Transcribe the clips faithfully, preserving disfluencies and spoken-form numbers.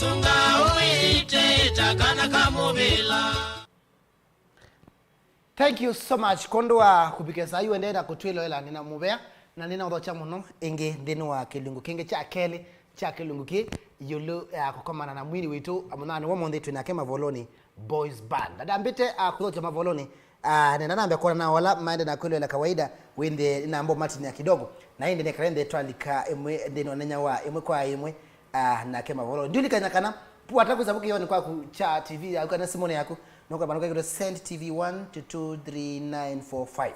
Sunga ũiĩte ĩta kana kamũvĩla. Thank you so much kwondũ wa kũvika saa yu ũendee na kũtwĩloela. Nĩna mũvea na nĩna ũthokya mũno ĩngĩ nthĩnĩ wa kĩlungu kĩngĩ kya kelĩ kya kĩlungu kĩ ĩũlũ ya kũkomana na mwini witũ mũthenyanĩ wa ũmũnthĩ twĩ nake Mavolonĩ Boys Band. Na ndambĩte, ah, kũthokya Mavolonĩ, ah, nenda nambe kwona nao ala maende na kwĩloela kawaida, wĩnthĩe nĩnamba ũmatinĩa kidogo. Na ĩndĩ nĩkala ĩnthĩe twalika ĩmwe nthĩnĩ wa nenya wa ĩmwe kwa ĩmwe, ah, nake Mavolonĩ. Ndiũlikany'a kana watakwĩsa vu kĩonĩ kwaku kya T V yaku kana simũnĩ yaku, nũkwamba nũkekĩtwe send T V one to two three nine four five.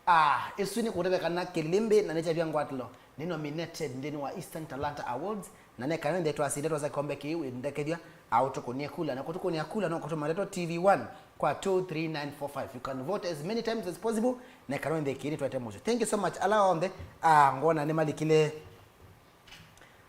Ah, ĩsu nĩ kũtavya kana Kĩlĩmbĩ na nĩkyavya ngwatĩlo nĩ nominated nthĩnĩ wa Eastern Talanta Awards, na nĩ kana ĩnthĩe twasinde twosa kĩkombe kĩĩ wĩndekethya aũtũkũnĩe kula, na kũtũkũnĩa kula no kũtũma ndeto T V one kwa two three nine four five. You can vote as many times as possible, na kana ĩnthĩe kĩĩ nĩtwete mũsyo. Thank you so much ala onthe, ah, ngona nĩmalikile.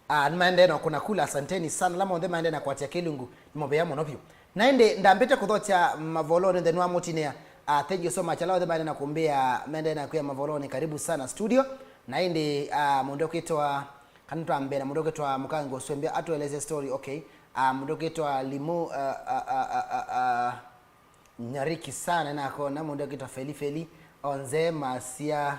Ah, nĩmaendee na kũna kula, asanteni sana. Ala monthe maendee na kũatĩa kĩlungu, nĩ mũvea mũno vyũ. Na ĩndĩ ndambĩte kũthokya Mavolonĩ nthĩnĩ wa mũtinĩa. Ah, thank you so much. Ala onthe maendee na kũmbĩa, maendee na kwĩa Mavolonĩ, karibu sana studio. Na ĩndĩ, ah, mũndũ ũkwĩtwa, kana twambĩe na mũndũ ũkwĩtwa Mũkangi Ũsũmbĩa, atueleze story, okay. Ah, mũndũ ũkwĩtwa Limu, ah, ah, ah, ah, ah, ah, Nyariki sana, nakona mũndũ akĩtwa Feli Feli, onze masia,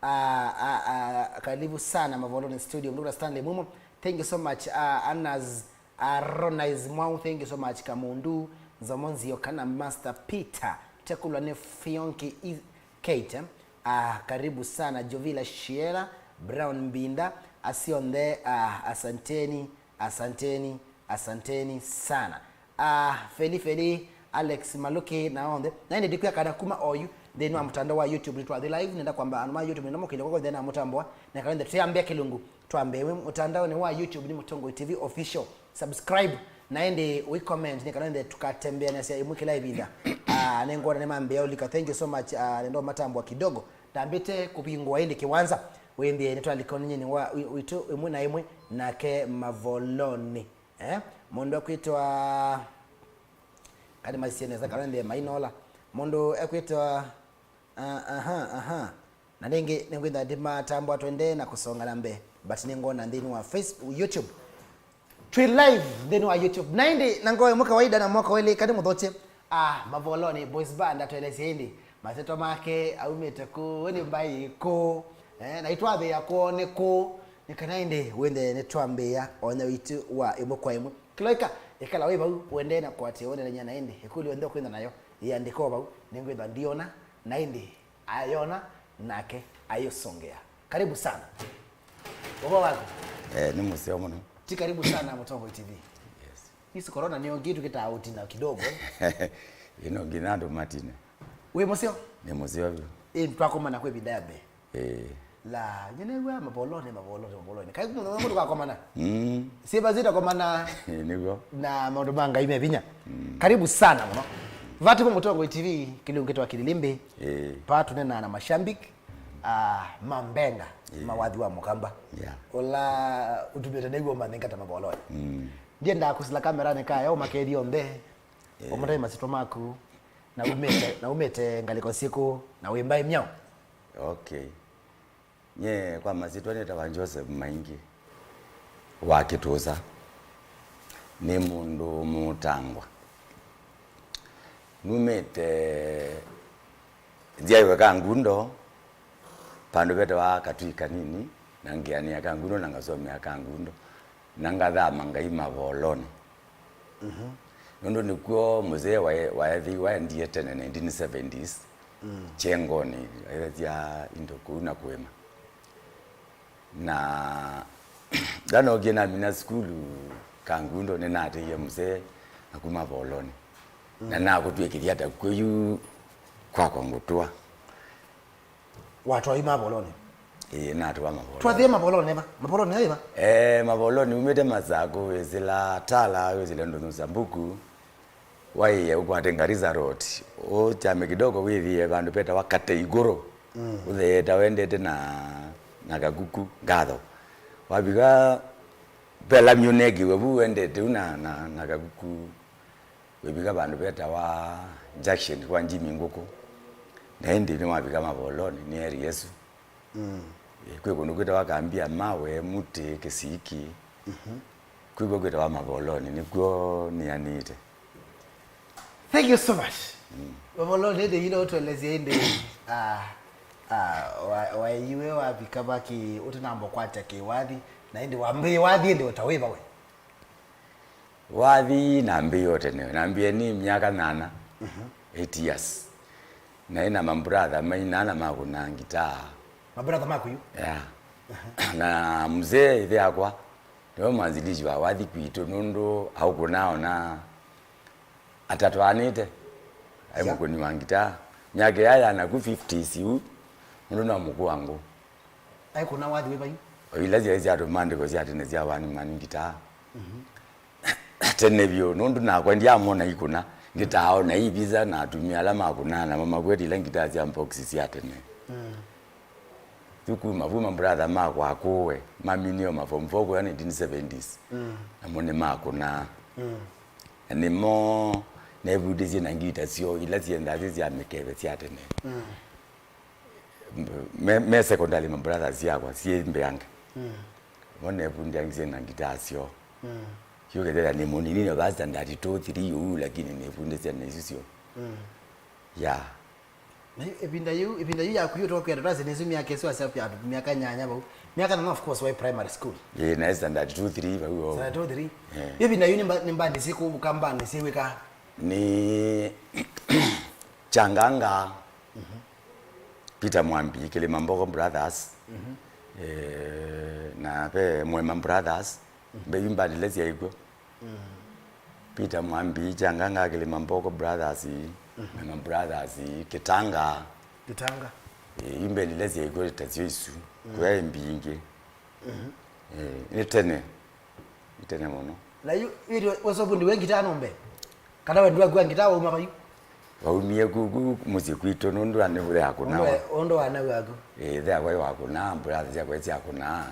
ah, ah, ah, karibu sana Mavolonĩ studio, Mdrũka Stanley Mumo. Thank you so much, ah, Anas, ah, Ronais Mwau, thank you so much, Kamundu, Nzomo Nzioka na Master Peter. Tekulwa nĩ Fionki I-, Kate, ah, karibu sana, Jovila Shiela, Brown Mbinda, asionthe, ah, asanteni, asanteni, asanteni sana. Ah, Feli Feli, Alex Maluki na onthe. Na ĩndĩ ndikwĩa kana kuma oyu nthĩnĩ wa mũtandao wa YouTube nĩtwathi live, nenda kwamba andũ ma YouTube nĩnamũkĩle kwoko nthĩnĩ na mũtambo wa, na kana ĩndĩ tũyambĩa kĩlungu twambe wĩ mũtandaonĩ wa YouTube nĩ Mũtongoi T V Official. Subscribe, na ĩndĩ wĩ comment nĩ kana ĩndĩ tũkatembeanĩasya ĩmwe kĩla ĩvinda. Ah, nĩngwona nĩmambĩa ũlika. Thank you so much. Ah, nenda ũmatambwa kidogo. Ndambĩte kũvingũa ĩndĩ kĩwanza. Wĩndĩe nĩtwalika ũnenyenĩ wa, wi-, witũ ĩmwe na ĩmwe nake Mavolonĩ. Eh, mũndũ ekwĩtwa, kati masisye nesa kana nthĩ mainola. Mũndũ ekwĩtwa, ah, aha, aha. Na nĩngĩ nĩngwĩtha ndimatambwa twendee na kũsonga na mbee, but nĩngwona nthĩnĩ wa Facebook, YouTube. Twĩ live nthĩnĩ wa YouTube. Na ĩndĩ na ngoo ĩmwe kawaida na mwaka welĩ kati mũthokye. Ah, Mavolonĩ Boys Band atwelesye ĩndĩ. Masyĩtwa make aumĩte kũ, we nĩ mbaĩ kũ, eh, na itwathĩa kwoo nĩ kũ, nĩ kana ĩndĩ wĩnthe nĩtwambĩĩa onya witũ wa ĩmwe kwa ĩmwe. Kĩloika, ĩkala wĩ vau, ũendee na kũatĩĩa ũnenany'a na ĩndĩ, ĩkũlyo yonthe ũkwĩtha nayo, yĩandĩka o vau, nĩngwĩtha ndiona, na ĩndĩ ayona, nake ayĩsũngĩa. Karibu sana. Ũvoo waku? Eh, nĩ mũseo mũno. Ti karibu sana Mũtongoi T V. Yes. Isi corona nĩyo ngĩ tũkĩtaa ũtina kidogo. Ĩno nginya andũ matine. Wĩ mũseo? Nĩ mũseo vyũ. Ĩ, twakomana kwĩ ĩvinda ya mbee. Ĩĩ. La, nyinew'a Mavolonĩ, Mavolonĩ, Mavolonĩ. Kai mũno mũndũ kakomana. Mm. Siva zitakomana. Nĩguo. Na maũndũ ma Ngai me vinya. Mm. Karibu sana mũno. Vativo Mũtongoi T V, kĩlungu kĩtwa Kĩlĩlĩmbĩ. Ĩĩ. Pa tũnenaa na mashambiki, ah, ma Mbenga, ĩĩ, ma wathi wa Mũkamba. Yeah. Ũla ũtumĩte nĩguo mathingata Mavolonĩ. Mm. Ndiendaa kũsila kameranĩ kaya ũmakethie onthe. Eh. Ũmũtae masyĩtwa maku, na umĩte, na umĩte ngalĩko syĩkũ, na wĩ mbaĩ myaũ? Okay. Nyie kwa masyĩtwa nĩtawa Joseph Maingi wa Kĩtũsa. Nĩ mũndũ mũtangwa. Numĩte nzyaĩwe Kangundo, vandũ vetawa Katui Kanini, na ngĩanĩa Kangundo na ngasomea Kangundo. Na ngathama ngai Mavolonĩ. Mhm. Nũndũ nĩkw'o mũzee wae-, waethĩiwe, waendie tene nineteen seventies, mm, kyengonĩ, aethya indo kũu na kũĩma. Na ndanokie namina sukulu Kangundo, nĩnatĩie mũzee na kuma Volonĩ. Mm. Na nakũtw'ĩkĩthya ta kw'o yu kwakwa ngũtũa. Watwaĩ Mavolonĩ? Ĩĩ, natũa Mavolonĩ. Twathie Mavolonĩ va? Mavolonĩ aĩ va? Eh, Mavolonĩ umĩte Masakũ, wĩsĩla Tala, wĩsĩla Ndũnyũ Sambuku, waĩe ũkwate Garissa Road. Ũkyame kidogo wĩthĩe vandũ vetawa Kate Igũrũ. Mm. Ũtheeta wendete na, na kakuku ngatho. Wavika ve lamĩ ũnengiwe vu wendete u na, na, na kakuku. Wĩvika vandũ vetawa Junction kwa Jimmy Ngũkũ. Na ĩndĩ nĩwavika Mavolonĩ, nĩ area ĩsu. Mm. Eh, kwĩ kũndũ kwĩtawa Kambia Mawe, Mũtĩ, Kĩsiki. Mhm. Kwĩw'a kwĩtawa Mavolonĩ, nĩkw'o nĩanĩte. Thank you so much. Mavolonĩ ĩndĩ ila ũtũelesya ĩndĩ, ah, ah, wa- waiwe wavika vaki ũtanamba kwatya kĩwathi, na ĩndĩ wambĩĩe wathi ĩndĩ ũtawĩva we? Wathi nambĩĩe o tene, nambĩĩe nĩ myaka nyanya, eight years. Naĩ na mambratha mainana makũnaa ngitaa. Mabratha maku yu? Yeah. Na mzee ĩthe yakwa nĩwe mwanzilishi wa wathi kwitũ, nũndũ aũkũnaa ona atatwaanĩte. Aĩ mũkũni wa ngitaa. Myaka ĩya ya naku fifties yu, nũndũ no mũkũangũ. Aikũna wathi wĩva yu? O ila syaĩ sya tũmaandĩko sya tene sya one man ngitaa. Tene vyũ, nũndũ nakwa ndyaamwona aikũna ngitaa, ona ivisa na atumĩa ala makũnaa namo makwete ila ngitaa sya mbox sya tene. Yu kuma vu mambratha makwa akũwe, maminio ma form four kũya nineteen seventies. Namo nĩmakũnaa. Na nĩmo neevundĩsye na ngita syoo ila syendaa syĩ sya mĩkeve sya tene. Me, me secondary ma brothers yakwa syĩ mbeange. Mo nevundĩangisye na ngitaa syoo. Yu kethela nĩ mũnini na va standard two three ũu, lakini nĩvundĩsye na isu syoo. Yeah. Na yu- ĩvinda yu ĩvinda yu yaku yu tũkwenda twasye nĩsu myaka ĩsu asya pya myaka nyanya vau. Myaka nana, of course, wai primary school. Ĩĩ, naĩ standard two three vau o. Standard two three. Yu ĩvinda yu nĩ mba- nĩ mbandi syĩkũ, kambanĩ syĩwĩka? Nĩ Changanga, Peter Mwambi, Kilima Mbogo Brothers, eh, na ve Mwema Brothers, mbe yu mbandi ila syaĩ kw'o. Peter Mwambi, Changanga, Kilima Mbogo Brothers, Mwema Brothers, Kitanga. Kitanga. Eh, yu mbandi ila syaĩ kw'o ta syo isu, kũya mbingĩ. Eh, nĩ tene. Nĩ tene mũno. Na yu ĩtwe wesovu ndiwe ngitaa nombe? Kana wendi waku wa ngitaa wauma vayu? Waumie kuku mũsyĩ kwitũ nũndũ anĩvũthea kũnawa. Ũndũ wa nau waku. Ĩthea kwaĩ wa kũnaa, brothers syakwa syakũnaa.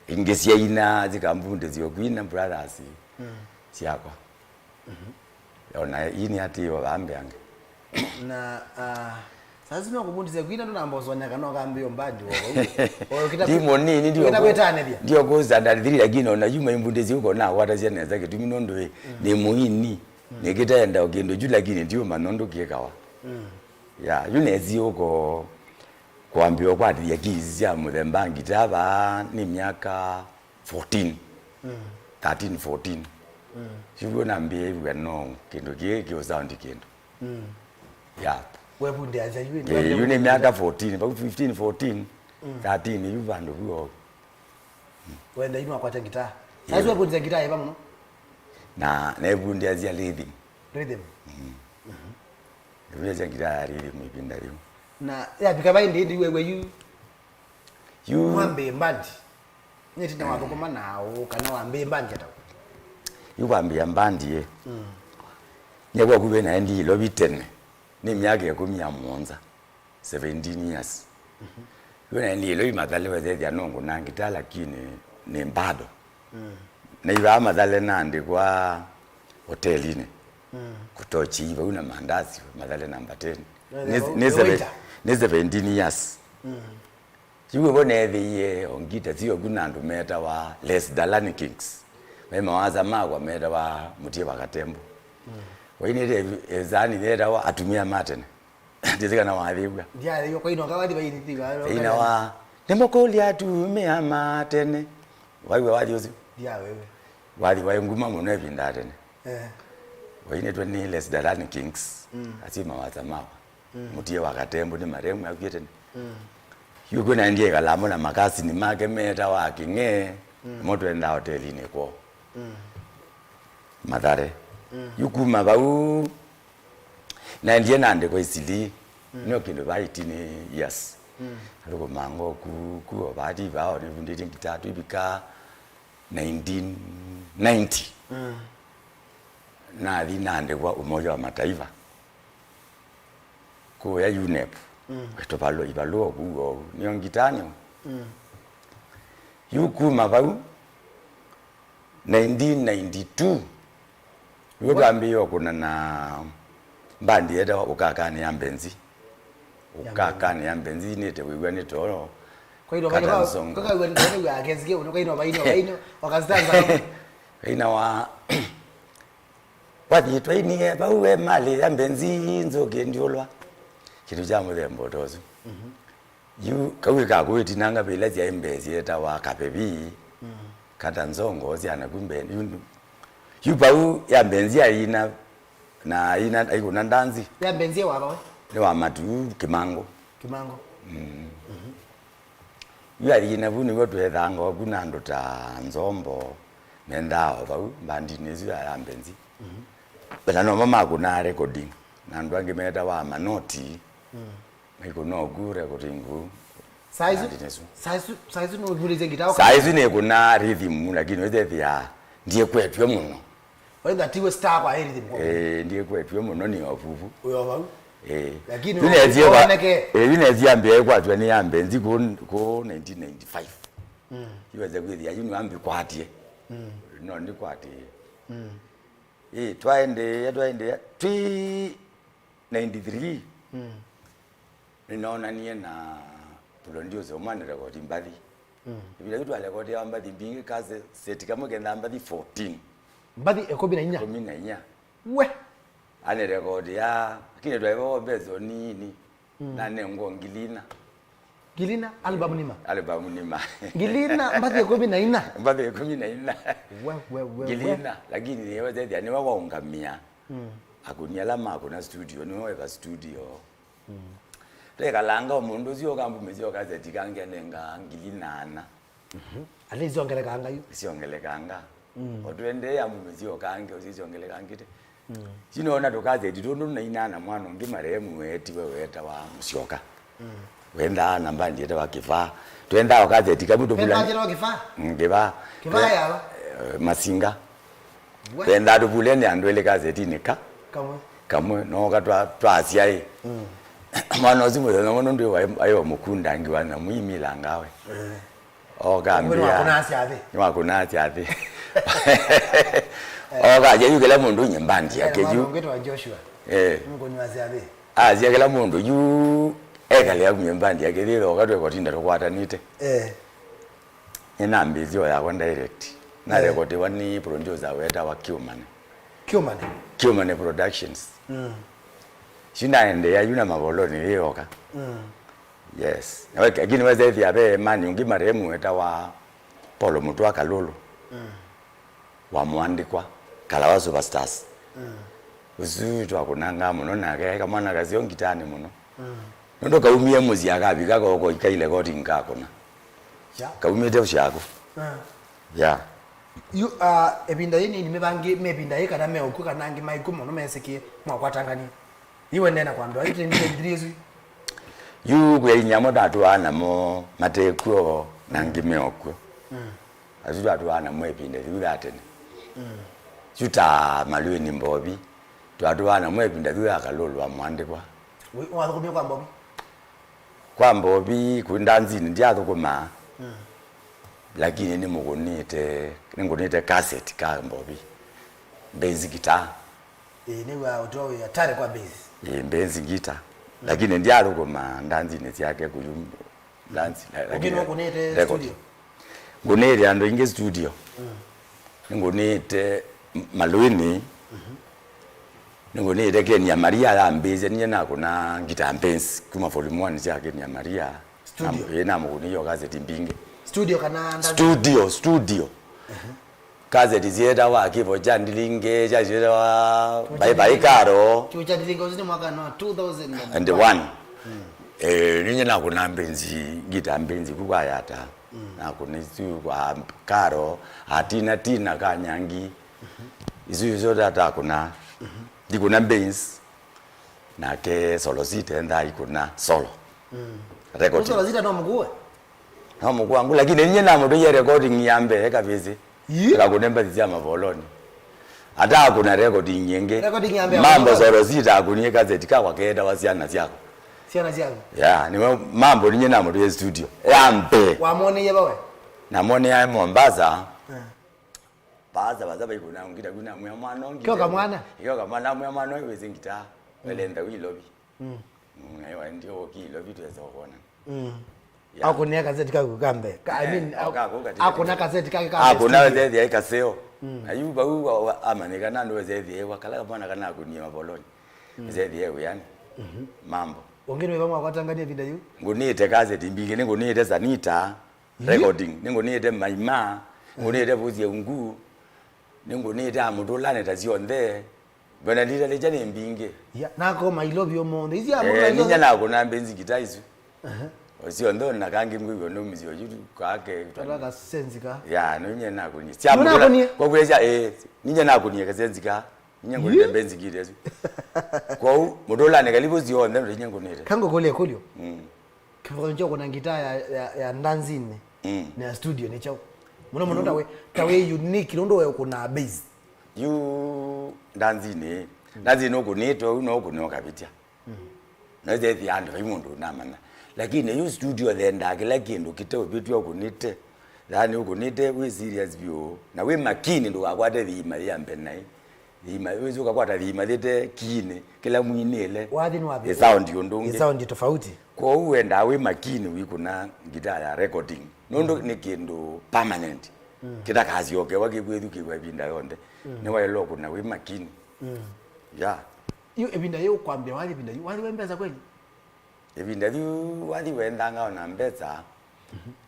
Ingĩ syaina, sikambundĩsya kwina brothers syakwa. Ona ii nĩ atĩĩwa vaa mbeange. Na ah, sasa sima kuvundisya kwina ndunamba usonyaka no kambio mbandi wa vau. Ndi mũnini, ndiokusandathiri, lakini ona yu maimbundĩsya ũko nakwatasya nesa kĩtumi nũndũ ĩ nĩ mũini. Nĩkĩtaenda o kĩndũ kyu, lakini ndiũmanya ũndũ kĩkawa. Ya yu nesi ũko kwambĩwa kwatĩthya keys sya mũthemba ngitaa vaa nĩ myaka fourteen, thirteen, fourteen. Syuo nambĩĩw'a no kĩndũ kĩĩ kĩũsaundi kĩndũ. Yep. Wevundĩasya yu ĩndĩ? Ĩĩ, yu nĩ myaka fourteen, vau fifteen, fourteen, thirteen, yu vandũ vu o. Wenda yu nwakwata ngitaa? Sasa wevundĩsya ngitaa ĩva mũno? Na nevundĩasya rhythm. Rhythm. Nevundĩasya ngitaa ya rhythm ĩvinda yĩu. Na yavika vai ndĩ ndiwew'a yu Yu mwambĩe mbandi. Nĩtinda wathũkũma na ũũ kana wambĩe mbandi ata? Yu kwambĩa mbandi ĩ. Nyie kwa kuvĩ naendie Ilovi tene. Nĩ myaka ĩkũmi ya mũonza, seventeen years. Yu naendie Ilovi Mathale wethethya nũngũ na ngita lakini nĩ bado. Na ivaa Mathale naandĩkwa hotelinĩ. Kutochi vau na mandasi Mathale namba ten. Nĩ, nĩ seventeen years. Yu vo neethĩie o ngita syoku na andũ metawa Les Dalani Kings. Vai mawasa makwa metawa Mũtie wa Katembo. Wainĩte ĩsaani yetawa Atumĩa ma Tene. Ndĩsĩ kana wathĩw'a. Ndyathĩw'a, kwainoka wathi vainĩtĩw'a. Ĩina wa, nĩmũkũlya atumĩa ma tene. Waiw'a wathi ũsu? Ndyawewe. Wathi waĩ nguma mũno ĩvinda ya tene. Eh. Wainĩtwe nĩ Les Dalani Kings. Asyai mawasa makwa. Mũtie wa Katembo nĩ marehemu akw'ĩte tene. Yu kwĩ naendie ĩkalamo na makasini make metawa Kĩng'e, mo twendaa hotelinĩ kwoo Mathare. Yu kuma vau naendie naandĩkwa isilii, nĩo kĩndũ vaa eighteen years. Athũkũmaa ngoo ku, ku o vaa ti vaa o nĩvundĩtye ngita twĩvika nineteen ninety. Nathi naandĩkwa Umoja wa Mataifa. Kũya UNEP. Tũvalũa ivalũa kũu ou. Nĩo ngitaa nĩo. Yu kuma vau, nineteen ninety-two, nĩw'o twambĩĩe ũkũna na mbandi yetawa Ũkakanĩ ya Mbenzi. Ũkakanĩ ya Mbenzi, nĩte wĩw'a nĩ too. Kwa ino vaino, Kata nsongo. Kwa ino vaino, vaino, vaino, wakazitanza. Ĩna wa, wathi twainie vau we malĩ ya mbenzi nzũkĩ ndiũlwa. Kĩndũ kya mũthemba o ta ũsu. Yu kau ĩkaku ĩtinanga vĩla syaĩ mbee syetawa kapevi, kata nzongo syanaku mbee. Yu, yu vau ya mbenzi yaina, na ina aikũna ndanzi. Ya mbenzi wa vawe? Nĩ wa matu kĩmango. Kĩmango. Yu athi navu nĩw'o twethanga oku na andũ ta Nzombo, mendaa o vau mbandinĩ ĩsu ya, ya mbenzi. But na nomo makũnaa recording, na andũ angĩ metawa manoti, maikũna oku recording vu. Saa isu, mbandinĩ ĩsu. Saa isu, saa isu nũvulĩsye ngita. Saa isu nĩkũnaa rhythm, lakini wĩthethĩa ndiĩkwetw'e mũno. Waitha tiwe star kwa rhythm kwa. Eh, ndiĩkwetw'e mũno nĩ ovuvu. Uyo vau. Eh. Lakini yu nesie kwa, woneke. Eh, yu nesie ambia kwatwa nĩ ya mbenzi ku, ku nineteen ninety-five. Iweze kwĩthĩa yu nĩwambikwatie. No ndikwatie. Eh, twaendeea, twaendeea. Twi ninety-three. Nĩnoonanie na producer ũmwe anĩrekodi mbathi. Ĩvinda yu twalekodia mbathi mbingĩ, kaseti kamwe kendaa mbathi fourteen. Mbathi ĩkũmi na inya? Ĩkũmi na inya. We! Anĩrekodia, lakini twaĩvawa mbesa nini. Nanengwa ngili ina. Ngili ina? Album nima? Album nima. Ngili ina, mbathi ĩkũmi na inya? Mbathi ĩkũmi na inya. We, we, we, ngili ina, lakini nĩwe wethĩa, nĩwe waũngamĩa. Akũni ala makũna studio, nĩwe weka studio. Twekalanga o mũndũ ũsu ũkambumĩsya o kaseti kangĩ anenga ngili nana. At least syongelekanga yu. Syongelekanga. O twendeea mbumĩsya o kangĩ, ũsu syongelekangĩte. Sinoona tũkaseti tũndũ nainaa na mwana ũngĩ marehemu weetiwe wetawa Mũsyoka. Wendaa na mbandi yetawa Kĩvaa. Twendaa o kaseti kamwe tũvulani. Kĩvaa? Mm, Kĩvaa. Kĩvaa yawa? Eh, Masinga. We. Twendaa tũvule nĩ andũ elĩ kasetinĩ ka. Kamwe. Kamwe, nooka twa, twasya ĩ. Mwana ũsu mũthenya ũmwe nũndũ aĩ, aĩ o mũkundangi wa nyamũ imila ngawe. Eh. Oka ambĩa. Nĩwakũnasya athĩ. Nĩwakũnasya athĩ. Oka asya yu kĩla mũndũ nye mbandi yake yu. Mwana ũngĩ wa Joshua. Eh. Mũkũnasya athĩ. Asya kĩla mũndũ yu ekale akumye mbandi yake thĩ oka twekwatinda tũkwatanĩte. Eh. Nĩnambĩĩsye o yakwa direct. Narekotiwa nĩ producer wetawa Kiumane. Kiumane? Kiumane Productions. Sinaendeea yu na mavoloni yĩoka. Yes. Na we, lakini wesethĩa ve mani ũngĩ marehemu wetawa Paulo Mũtwa Kalulu. Wa Mwandĩkwa, Kalawa Superstars. Ũsu twakũnangaa mũno nake, aĩ kamwana kaseo ngitanĩ mũno. Nũndũ kaumie mũsyĩ akavika koko ikaile koti nkakũna. Ya. Kaumĩte ũsyako. Ya. Yu, ah, ĩvinda yĩĩ nini mĩvangi, me ĩvinda yĩĩ kana me ũkw'o kana angĩ maĩ kw'o mũno mesĩkĩe mwakwatanganie? Iwe nena kwa andũ aingĩ, twenty twenty-three ĩsu. Yu kwĩ ainyia amwe tatũaa namo matekw'o na angĩ me o kw'o. Asu twatũaa namo ĩvinda yĩu ya tene. Yu ta Malwini Mbovi, twatũaa namo ĩvinda yĩu ya Kalulu wa Mwandĩkwa. Wi-, wathũkũmie kwa Mbovi? Kwa Mbovi, kwĩ ndanzinĩ ndyathũkũmaa. Lakini nĩmũkũnĩte, nĩngũnĩte kaseti ka Mbovi. Bass guitar. Ĩĩ, nĩw'a ũtwa wĩ hatari kwa bass. Ĩĩ, mbenzi ngita. Lakini ndyathũkũma ndanzinĩ syake kũyu ndanzi, la-, lakini ũkũnĩte record. Studio? Ngũnĩte andũ aingĩ studio. Nĩngũnĩte Malwini. Nĩngũnĩte Kenya Maria yambĩĩsya niĩ nakũna ngita mbenzi kuma volume one sya Kenya Maria. Studio? Ĩĩ, namũkũnĩie o kaseti mbingĩ. Studio kana ndanzi? Studio, studio. Kaseti syetawa Kĩvo kya Ndilinge, sya syetawa Bye Bye Karo. Kĩvo kya Ndilinge, ũsu nĩ mwaka wa two thousand and one. Eh, ninye nakũna mbenzi, ngita mbenzi ku kwa Yata. Nakũna isu kwa Karo, atina tina Kanyangi. Isu isu tatakũna. Ndikũna mbenzi. Nake Solo Sita endaa ikũna solo. Record. Solo Sita no mũkũwe? No mũkũwa ngũ, lakini ninye namũtũie recording ya mbee kabisa. Ii? Akakũne mbathi sya mavoloni. Atakũna recording ĩngĩ. Recording ya mbee. Mambo Solo Sita akũnie kaseti kakwa ketawa Syana Syakwa. Syana Syakwa. Ya, nĩwe Mambo ninye namũtũie studio. Ya mbee. Wamwoneie vawe? Namwonea Mombasa. Eh. Vaasa, vaasa vaikũna ngita kuna mwĩa mwana ũngĩ. Kyoka mwana? Kyoka mwana, mwĩa mwana ũyũ wĩsĩ ngita. Welenda wi Ilovi. Mm. Mm, aiwa, ndio ũki Ilovi twesa ũkona. Mm. Yeah. Akũnĩa kaseti kaku ka mbee. Ka- I Eh, mean, o- kaku katĩ- akũna kaseti kake ka mbee akũna studio. Wethethia ĩ kaseo. Na yu vau wa- wa- amanyĩka na andũ wethethia ĩ wakala kamwana kana akũnie mavoloni. Wethethia ĩ wĩani. Mambo. Ũngĩ nĩ wĩva mwakwatangania ĩvinda yu? Ngũnĩte kaseti mbingĩ, nĩ ngũnĩte Sanita, recording, nĩ ngũnĩte Maima, ngũnĩte Vusie Ungu, nĩ ngũnĩte Amũtũlane ta syonthe. Mbona ndita lecha nĩ mbingĩ. Ya, nako mailo vyo monthe. Isi Eh, amũtũla ninya nakũna mbenzi ngita isu. Aha. Syonthe na kangĩ ngwĩw'a nũmĩsyo yu kake. Kala kasenzi ka. Ya, no ninya nakũnie. Sya Nũna Amũtũla- akũnie? Kwa kwĩsya, eh, ninya nakũnie kasenzi ka. Ninya ngũnĩte mbenzi ngita isu. Kwoou, mũtũlane kalivu syonthe, ninya ngũnĩte. Kangũkũlya ĩkũlyo. Mm. Kĩvathũkany'o kya kũna ngita ya, ya, ya ndanzinĩ Mm. na ya studio nĩ kyaũ? Mũno mũno ta wĩ, ta wĩ unique nũndũ we ũkũnaa bass. Yu ndanzinĩ, ndanzinĩ ũkũnĩte ũu no ũkũne ũkavĩtya. No ĩthethia andũ vai mũndũ ũnamanya. Lakini yu studio thendaa kĩla kĩndũ kĩteũvĩtw'a ũkũnĩte. Yaani ũkũnĩte wĩ serious vyũ. Na wĩ makini ndũkakwate thiima yĩ ya mbee naĩ. Thiima, wĩsĩ ũkakwata thiima yĩte kiinĩ, kĩla mwinĩle. Wathi nĩ wathi. Ĩ sound ũndũ ũngĩ. Ĩ sound tofauti. Kwoou wendaa wĩ makini wĩkũna ngita ya recording. Nũndũ nĩ kĩndũ permanent. Kĩtakasyokewa kĩkwĩthukĩĩwa ĩvinda yonthe. Nĩwaĩlwa ũkũna wĩ makini. Yeah. Yu ĩvinda yĩu kwambĩa wathi ĩvinda yu, wathi we mbesa kweli? Ĩvinda yu wathi wendanga ona mbesa,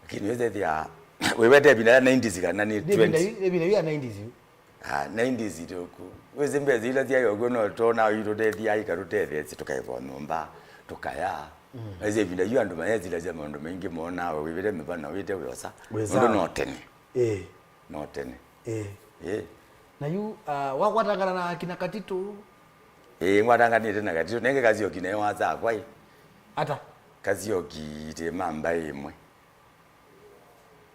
lakini wĩsethĩa wĩwete ĩvinda ya nineties kana nĩ Ĩvinda twenty. Yu, ĩvinda yu ya nineties yu. Ah, nineties tũku. Wĩsĩ mbesa ila syaĩ okw'o no tona yu tũtethia ika tũtetheesye tũkaĩva nyũmba, tũkaya. Wĩsĩ ĩvinda yu andũ mayesilasya maũndũ maingĩ monaa wĩvĩte mĩvano wĩte wĩosa. Wĩ Ũndũ sawa. No tene. Ĩĩ. No tene. Ĩĩ. Ĩĩ. Na yu, ah, wakwatangana na kina Katitũ? Ĩĩ, ngwatanganĩte na Katitũ. Nenge Kasioki nayo wasakwa ĩ. Ata? Kasioki tĩ mamba ĩmwe.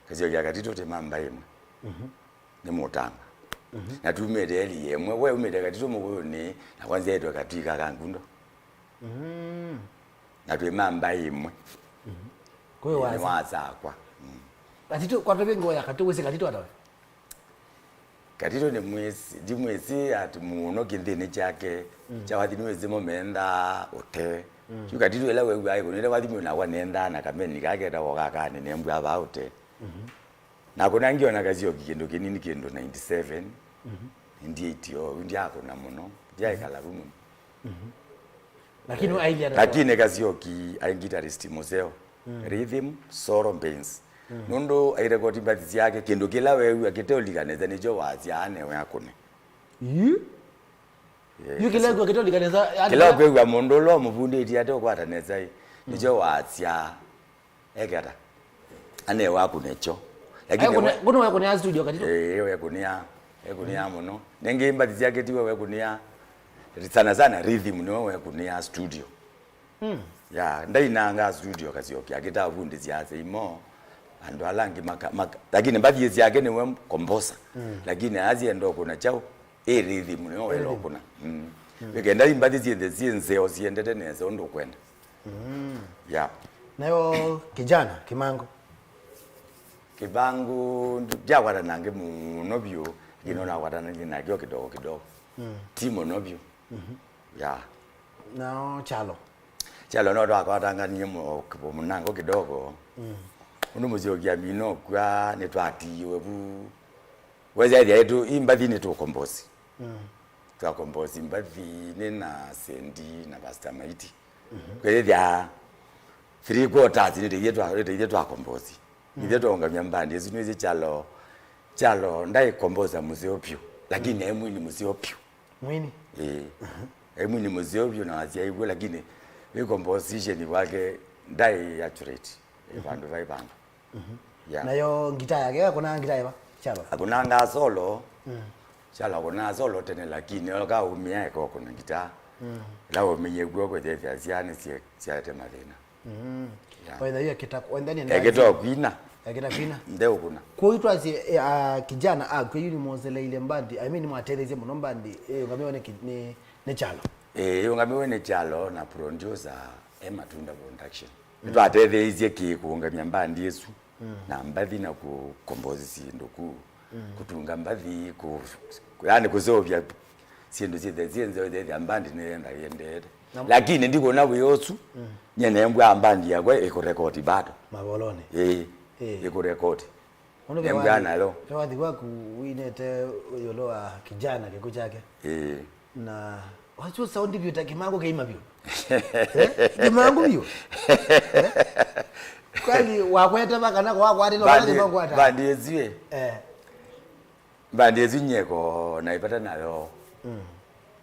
Kasioki ya Katitũ tĩ mamba ĩmwe. Nĩ mũtanga. Na tumĩte eli ĩmwe. We umĩte Katitũ mũkũyũnĩ, na kwanzĩtwe Katwika ka Ngundo. Na twĩ mamba ĩmwe. Kwĩ Ĩĩ, nĩ wasa. Wasakwa. Mm. Katitũ, kwa tũvĩ ngoo ya Katitũ, wĩsĩ Katitũ atawe? Katitũ nĩ mwĩsĩ, ndimwĩsĩ at mũno kĩnthĩnĩ kyake. Kya wathi nĩwĩsĩ mo mendaa ũte. Yu Katitũ ĩla wew'aa ĩkũnĩte wathi mwe nakwa nendaa na kameni kake ketawa kakanĩ nembwaa vaa ũte. Nakũna ngiona Kasioki kĩndũ kĩnini kĩndũ ninety seven, ninety eight o, yu ndyakũna mũno, ndyaĩkala vu mũno. Lakini ailya na Lakini Kasioki aĩ guitarist mũseo. Rhythm, solo, bass. Nũndũ airekodi mbathi syake, kĩndũ kĩla weew'a kĩteũlikanĩte nĩkyo wasyaa anewe akũne. Yu? Yes. Yu kĩla kwĩw'a kĩteũlikanĩte, yani Kĩla ũkwĩw'a mũndũ ũla ũmũvundĩtye ate ũkwata nesa ĩ, nĩkyo wasyaa. Eke ata? Anewe akũne kyo. Lakini Ayo kũne, we- kũne wekũnĩa studio Katitũ? Eh, wekũnĩa, wekũnĩa mũno. Nengĩ mbathi syake tiwe wekũnĩa. Sana sana rhythm nĩwe wekũnĩa studio. Ya, ndainanga studio Kasioki akĩtavundĩsya asyai mo. Andũ ala angĩ maka, maka, lakini mbathi syake nĩwe composer. Lakini asyenda ũkũna kyaũ? Ĩ rhythm nĩyo waĩle ũkũna. Mm. Wĩkenda imbathi syĩnthe syĩ nzeo siendete nesa ũndũ ũkwenda. Yeah. Nayo kijana Kĩmangũ? Kĩmangũ ndyakwatana nake mũno vyũ, lakini no nakwatananĩe nakyo kidogo kidogo. Ti mũno vyũ. Yeah. Nao Kyalo? Kyalo no twakwatanganie mũnango kidogo. Ũndũ Mũsyoki amina ũkw'a nĩtwatiiwe vu. Wethĩa ĩtũ imbathi nĩtũkombosi. Twakombosi mbathi nĩ na Sendi na Pastor Maiti. Kwethĩa three quarters nĩ tĩithye twa, nĩ tĩithye twakombosi. Ithe twaũngamya mbandi ĩsu nĩwĩsĩ Kyalo, Kyalo ndaĩ kombosa mũseo pyũ, lakini aĩ mwini mũseo pyũ. Mwini? Ĩĩ. Aĩ mwini mũseo pyũ na wasyaĩw'e, lakini wĩ composition wake ndaĩ accurate. Ĩ vandũ vai vandũ. Yeah. Nayo ngita yake, akũnaa ngita ĩva? Kyalo? Akũnangaa solo. Kyalo akũnaa solo tene, lakini oka umia eka ũkũna ngita. Ĩla ũmĩie kw'o kwĩthĩthya syana syaete mathĩna. Yeah. Waitha yu ekĩta, waitha nĩ ekĩta kwina. Ekĩta kwina. Ndeũkũna. Kwoou twasye, eh, ah, kijana akw'a yu nĩmwoseleile mbandi, I mean, nĩmwatetheisye mũno mbandi, eh, ũngamiwe nĩ ki-, nĩ, nĩ Kyalo? Eh, ũngamiwe nĩ Kyalo na producer e Matunda Production. Nĩtwatetheeisye kĩ kũũngamya mbandi ĩsu na mbathi na kũ-, compose syĩndũ ku, kũtunga mbathi, kũ-, yani kũseũvya syĩndũ syĩthe syĩ nzeo ithethya mbandi nĩyenda yĩendeete. Lakini ndikũna wĩ ũsu, nye nembwa mbandi yakwa ĩkũrekodi bado. Mavolonĩ. Ĩĩ, ĩkũrekodi. Nembwa nayo. Ve wathi waku winete ĩũlũ wa kijana kĩkw'ũ kyake. Ĩĩ. Na wasu sound view ta Kimangũ kĩima vyũ. Eh? Kimangũ vyũ. Eh? Kweli wakwete va kana kwakwatĩla Bandi, Kimangũ ata? Bandi ĩsu ĩ. Eh. Mbandi ĩsu nyeko na ĩvata nayo. Mm.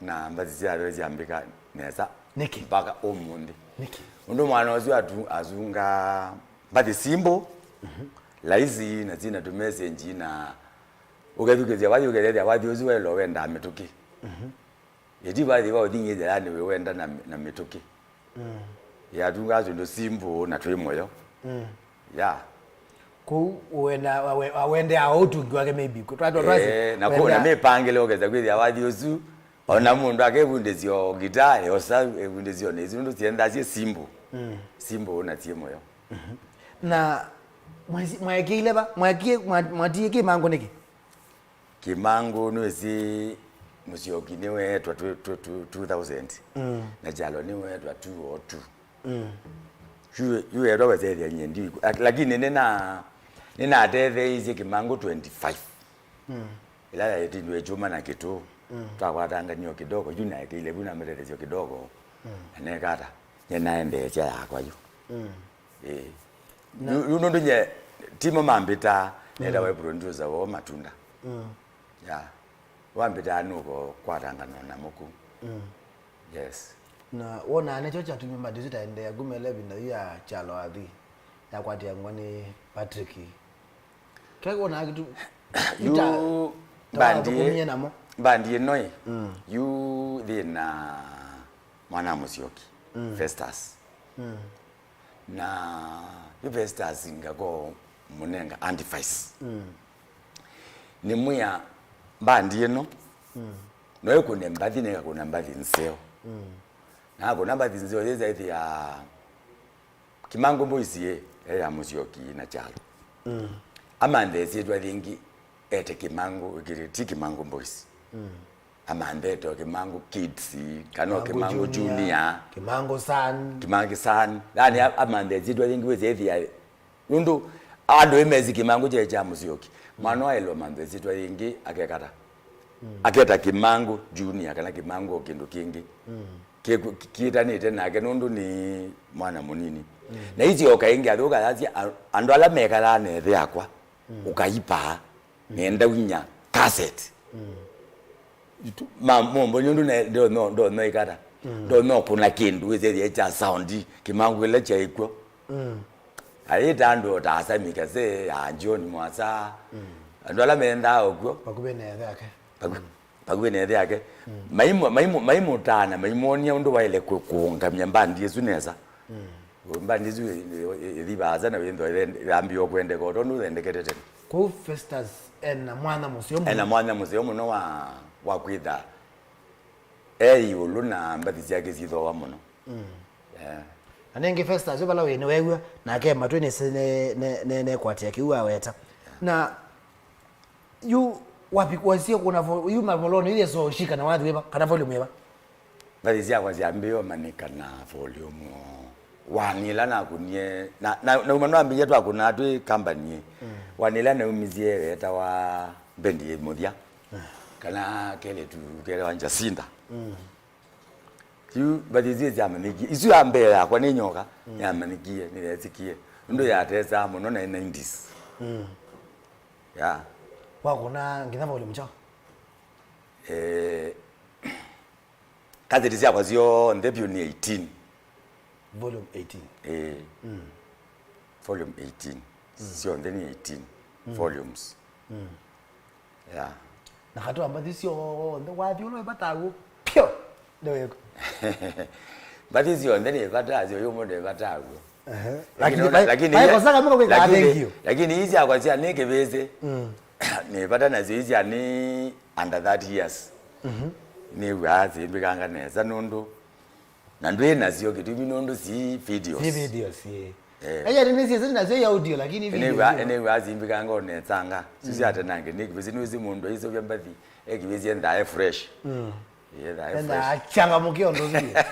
Na mbathi syayo syambĩka nesa. Nĩkĩ? Mpaka ũmũnthĩ. Nĩkĩ? Ũndũ mwana ũsu atu-, asunga mbathi simple, laisi na sina tũmessage na ũkethukĩsya wathi ũkethethya wathi ũsu welo wendaa mĩtũkĩ. Ĩti vathi va ũthi ng'ĩthĩanĩ wĩ wenda na, na mĩtũkĩ. Mm. Yatungaa tũndũ simple na twĩ mũyo. Mm. Ya. Kũu wenda, wa-, wa-, wendeaa ũtungi wake maybe. Twatwa twasi. Eh, na kũ-, na wenda mĩpangĩle ũkesa kwĩthĩa wathi ũsu. Ona mũndũ akevundĩsya o gitaa, yosa evundĩsya ona isu nũndũ siendaa syĩ simple. Mm. Simple na syĩ mũyo. Mhm. Na mwesi-, mwaekeile va? Mwaekie, mwa-, mwatie Kimangũ nĩkĩ? Kimangũ nĩwĩsĩ Mũsyoki nĩweetwa tw-, tw-, tw-, two thousand, mm, na Kyalo nĩweetwa two oh two. Mm. Yu, yu etwa wesethya nye ndi, lak-, lakini nĩna, nĩnatetheeisye Kimangũ twenty-five. Mm. Ĩla yaĩtindwe ĩkyũma na kĩtũ, mm, twakwatanganie o kidogo, yu naekeile vu namĩtetheesya o kidogo, mm, na nekata, nye naendeesya yakwa yu. Mm. Ĩĩ. Na yu, yu nũndũ nye, timo mambĩtaa, netawa, mm, producer woo Matunda. Mm. Ya. Wambĩtaa nũko kwatangana na mũku. Mm. Yes. Na wonaa nĩkyo kyatumie mbathi ĩsu ĩtaendeea kuma ĩla ĩvinda yu ya Kyalo athi, yakwatĩangwa nĩ Patrick. Ke wonaa kĩtu yu ita-, mbandi, tũkumie namo. Mbandi ĩno ĩ, mm, yu thĩna mwana Mũsyoki, mm, Festus. Mm. Na yu Festus ngako mũnenga advice. Mm. Nĩmwĩa mbandi ĩno, mm, no ĩkũne mbathi, na ĩkakũna mbathi nzeo. Mm. Na akũna mbathi nzeo, yĩsa ĩthĩa Kimangũ Boys ĩ, ĩ ya Mũsyoki na Kyalo. Mm. Amanthe ĩsyĩtwa yĩngĩ ete Kimangũ, kĩrĩ ti Kimangũ Boys. Mm. Amanthe ete o Kimangũ Kids, kana o Kimangũ Kimangũ Junior, Junior. Kimangũ San. Kimangũ San. Yani, mm, a-, amanthe ĩsyĩtwa yĩngĩ wĩsĩ ĩthĩa. Nũndũ andũ ĩmesi Kimangũ kye kya Mũsyoki. Mwana wa ĩlo manthe ĩsyĩtwa yĩngĩ akekata. Mm. Aketa Kimangũ Junior kana Kimangũ o kĩndũ kĩngĩ. Mm. Kĩ-, kĩ-, kĩtanĩte nake nũndũ nĩ mwana mũnini. Mm. Na isyoka ĩngĩ athũka yasya, a-, andũ ala mekalaa na ĩthe yakwa, mm, ũkaipaa, mm, nenda unya cassette. Mm. Itu-, ma-, mombo nĩ ũndũ ne-, ndono, ndono ikata. Mm. Ndono kuna kĩndũ wĩsethia kya sound, Kimangũ kĩla kyaĩkw'o. Mm. Ayĩta andũ ta Asami Kase, ya John Mwasa. Mm. Andũ ala mendaa ũkw'o. Vakuvĩ na ĩthe yake. Vaku-, mm, vakuvĩ na ĩthe yake. Mm. Maimu-, maimu-, maimũtaana, maimwonia ũndũ waĩle kũ-, kũũngamya mbandi ĩsu nesa. Mm. Mbandi ĩsu ĩ-, ĩ-, ĩ-, ĩthi vaasa na wĩthwa ĩthende-, yambĩĩe kwendeka o tondũ ĩthendekete tene. Kwoou Festus ena mwanya mũseo mũno. Ena mwanya mũseo mũno wa, wa kwĩtha e ĩũlũ na mbathi syake syĩthooa mũno. Mm. Yeah. Na nĩngĩ Festus vala wĩ nĩweew'a, nake matwĩ nĩsĩ ne-, ne-, ne-, nekwatĩa kĩu aweta. Yeah. Na yu wapi wasie kuna vo-, yu mavolonĩ yu yeso shika na wathi wĩva, kana volume ĩva? Mbathi syakwa syambĩĩe ũmanĩka na volume one ĩla nakunie, na, na, nauma nambĩĩe twakũnaa twĩ company. Mm. One ĩla naumisye yetawa Mbendi Mũthya, mm, kana kelĩtu ketawa Jacinta. Mm. Yu mbathi isu syamanyĩkie. Isu ya mbee yakwa nĩ nyoka, mm, yamanyĩkie, nĩyesikie. Nũndũ yatesaa mũno na nineties. Mm. Ya. Wakũna nginya volume kyaũ? Eh, kaseti syakwa syonthe vyũ nĩ eighteen. Volume eighteen. Eh. Mm. Volume eighteen. Mm. Syonthe nĩ eighteen, mm, volumes. Mm. Yeah. Na katwa mbathi syonthe, wathi ũla wĩvataw'o pyo, ndeweka. Mbathi syonthe nĩ vata, syo yũmwe ndĩ vata w'o. Ehe. Lakini lakini ona, vai-, lakini vai ya-, kosa kama kwĩka lakini, thank you. Lakini ii syakwa sya nĩ kĩvĩsĩ. Mm. Nĩ vata nasyo ii sya nĩ under thirty years. Mhm. Nĩw'aa simbĩkanga nesa nũndũ na ndwĩ nasyo kĩtumi nũndũ si videos. Si videos, ĩĩ. Eh. Aya nĩ nĩsĩ sĩ nasyo ya audio, lakini video. Nĩw'aa, nĩw'aa simbĩkanga onetsanga. Sisi, mm, atenange, nĩ kĩvĩsĩ nĩwĩsĩ mũndũ aisovya mbathi, e kĩvĩsĩ endaa e fresh. Mm. Enda achangamũke ũndũ ũsu.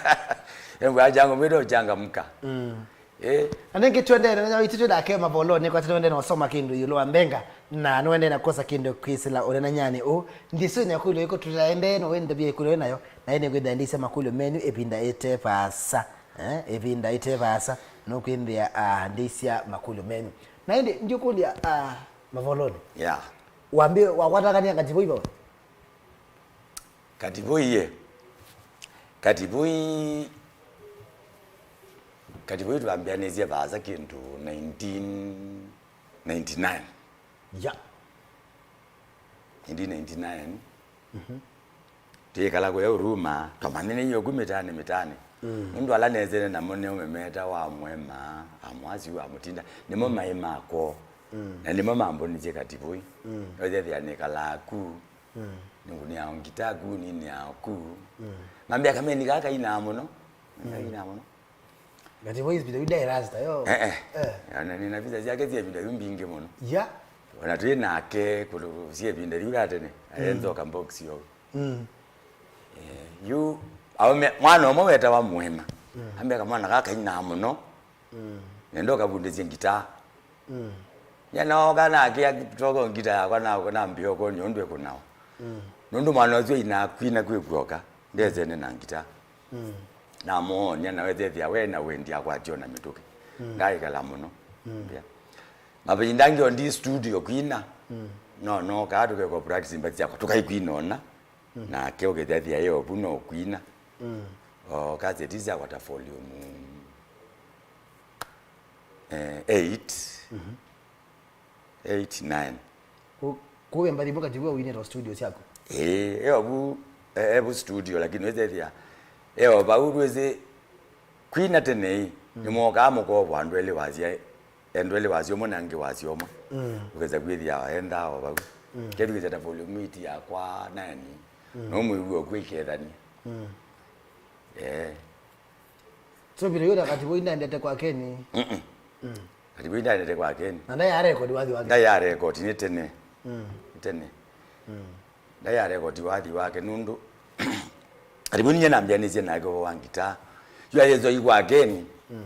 Embu achangamũke, ũchangamka. Mm. Eh. Na nĩngĩ twendene na itũ twĩnake mavolonĩ, kwa twendene na ũsoma kĩndũ ĩũlũ wa mbenga, na nĩwendee na kwosa kĩndũ kwĩsĩla ũnenany'anĩ ũũ. Ndĩsĩ nĩ kũlyo ĩko tũtaendee, no wende bia ĩkũlyo nayo, na ĩnĩ kwĩtha ndĩsya makũlyo menyu ĩvinda ĩte vaasa. Eh, ĩvinda ĩte vaasa, nũkwĩthĩa, ah, ndĩsya makũlyo menyu. Na ĩndĩ, ndiũkũlya, ah, mavolonĩ. Yeah. Wambie, wakwatangania Katiboi vau? Katiboi, eh. Katiboi, Katiboi twambĩanĩsye vaasa kĩndũ nineteen ninety-nine. Yeah. Nineteen ninety-nine. Mhm. Twĩkala kũya Huruma, twamanyĩnĩie ũku mĩtaanĩ, mĩtaanĩ. Mm. Nũndũ ala nesene namo nĩo memeta wa Mwema, a Mwasi, wa Mũtinda, nĩmo maĩ makwo. Mm. Na nĩmo mambonisye Katiboi. Mm. Ethethĩa nĩkalaa ku. Mm. Nĩngũnĩaa ngita ku, ninĩaa ku. Mm. Mambĩa kameni kaa kainaa mũno. Mm. Kainaa mũno. Katiboi ĩvinda yu ndaĩ rasta, yo. Eh, eh. Eh. Ona nĩna visa syake sya ĩvinda yu mbingĩ mũno. Ya. Ona twĩ nake kũlũ sya ĩvinda yu ya tene, mm, ayenzoka box yo. Mm. Eh, yu, aume, mwana ũmwe wetawa Mwema. Mm. Ambĩa kamwana kaa kainaa mũno. Mm. Nenda ũkavundĩsye ngitaa. Mm. Nyanooka nakĩa toko ngita yakwa na, nambĩa ũkonĩ ũndũ ĩkũnawa. Mm. Nũndũ mwana ũsu ainaa kwina kwĩ kuoka, ndesene na ngitaa. Mm. Namũony'a na wethethĩa we na wendi akwatio na mĩtũkĩ. Mm. Ndaĩkala mũno. Mm. Yeah. Mavinda angĩ o ndi studio kwina. Mm. No, no, kaa tũkekwa practice mbati syakwa, tũkaikwina ona. Mm. Nake ũkethethĩa ye ovu no kwina. Mm. O kaseti syakwa ta volume eh, eight. Mhm. Eight, nine. Ku-, kuwe mbali muka tiwe wine to studio syako. Eh, eovu, eh, evu studio, lakini wezethia. Eo vau wezi kwina tene ii, mm, nĩmokaa mũkovo andũ elĩ wasya, andũ elĩ wasya ũmwe na angĩ wasya ũmwe. Mm. Ũkesa kwĩthĩa endaa o vau. Mm. Kethukĩsya ta volume eight yakwa nine. Mm. No mwĩw'o kwĩ ikethania. Mm. Eh. So vile yule Katiboi ndaendete kwa Keni. Mm-mm. Mm. Katiboi ndaendete kwa Keni. Na ndaĩ ya record wathi wake. Ndaĩ ya record nĩ tene. Mm. Nĩ tene. Mm. Ndaĩ ya record wathi wake nũndũ Katiboi niye nambĩanĩsye nake ũvoo wa ngitaa. Yu ayĩswa ikwa Keni. Mm.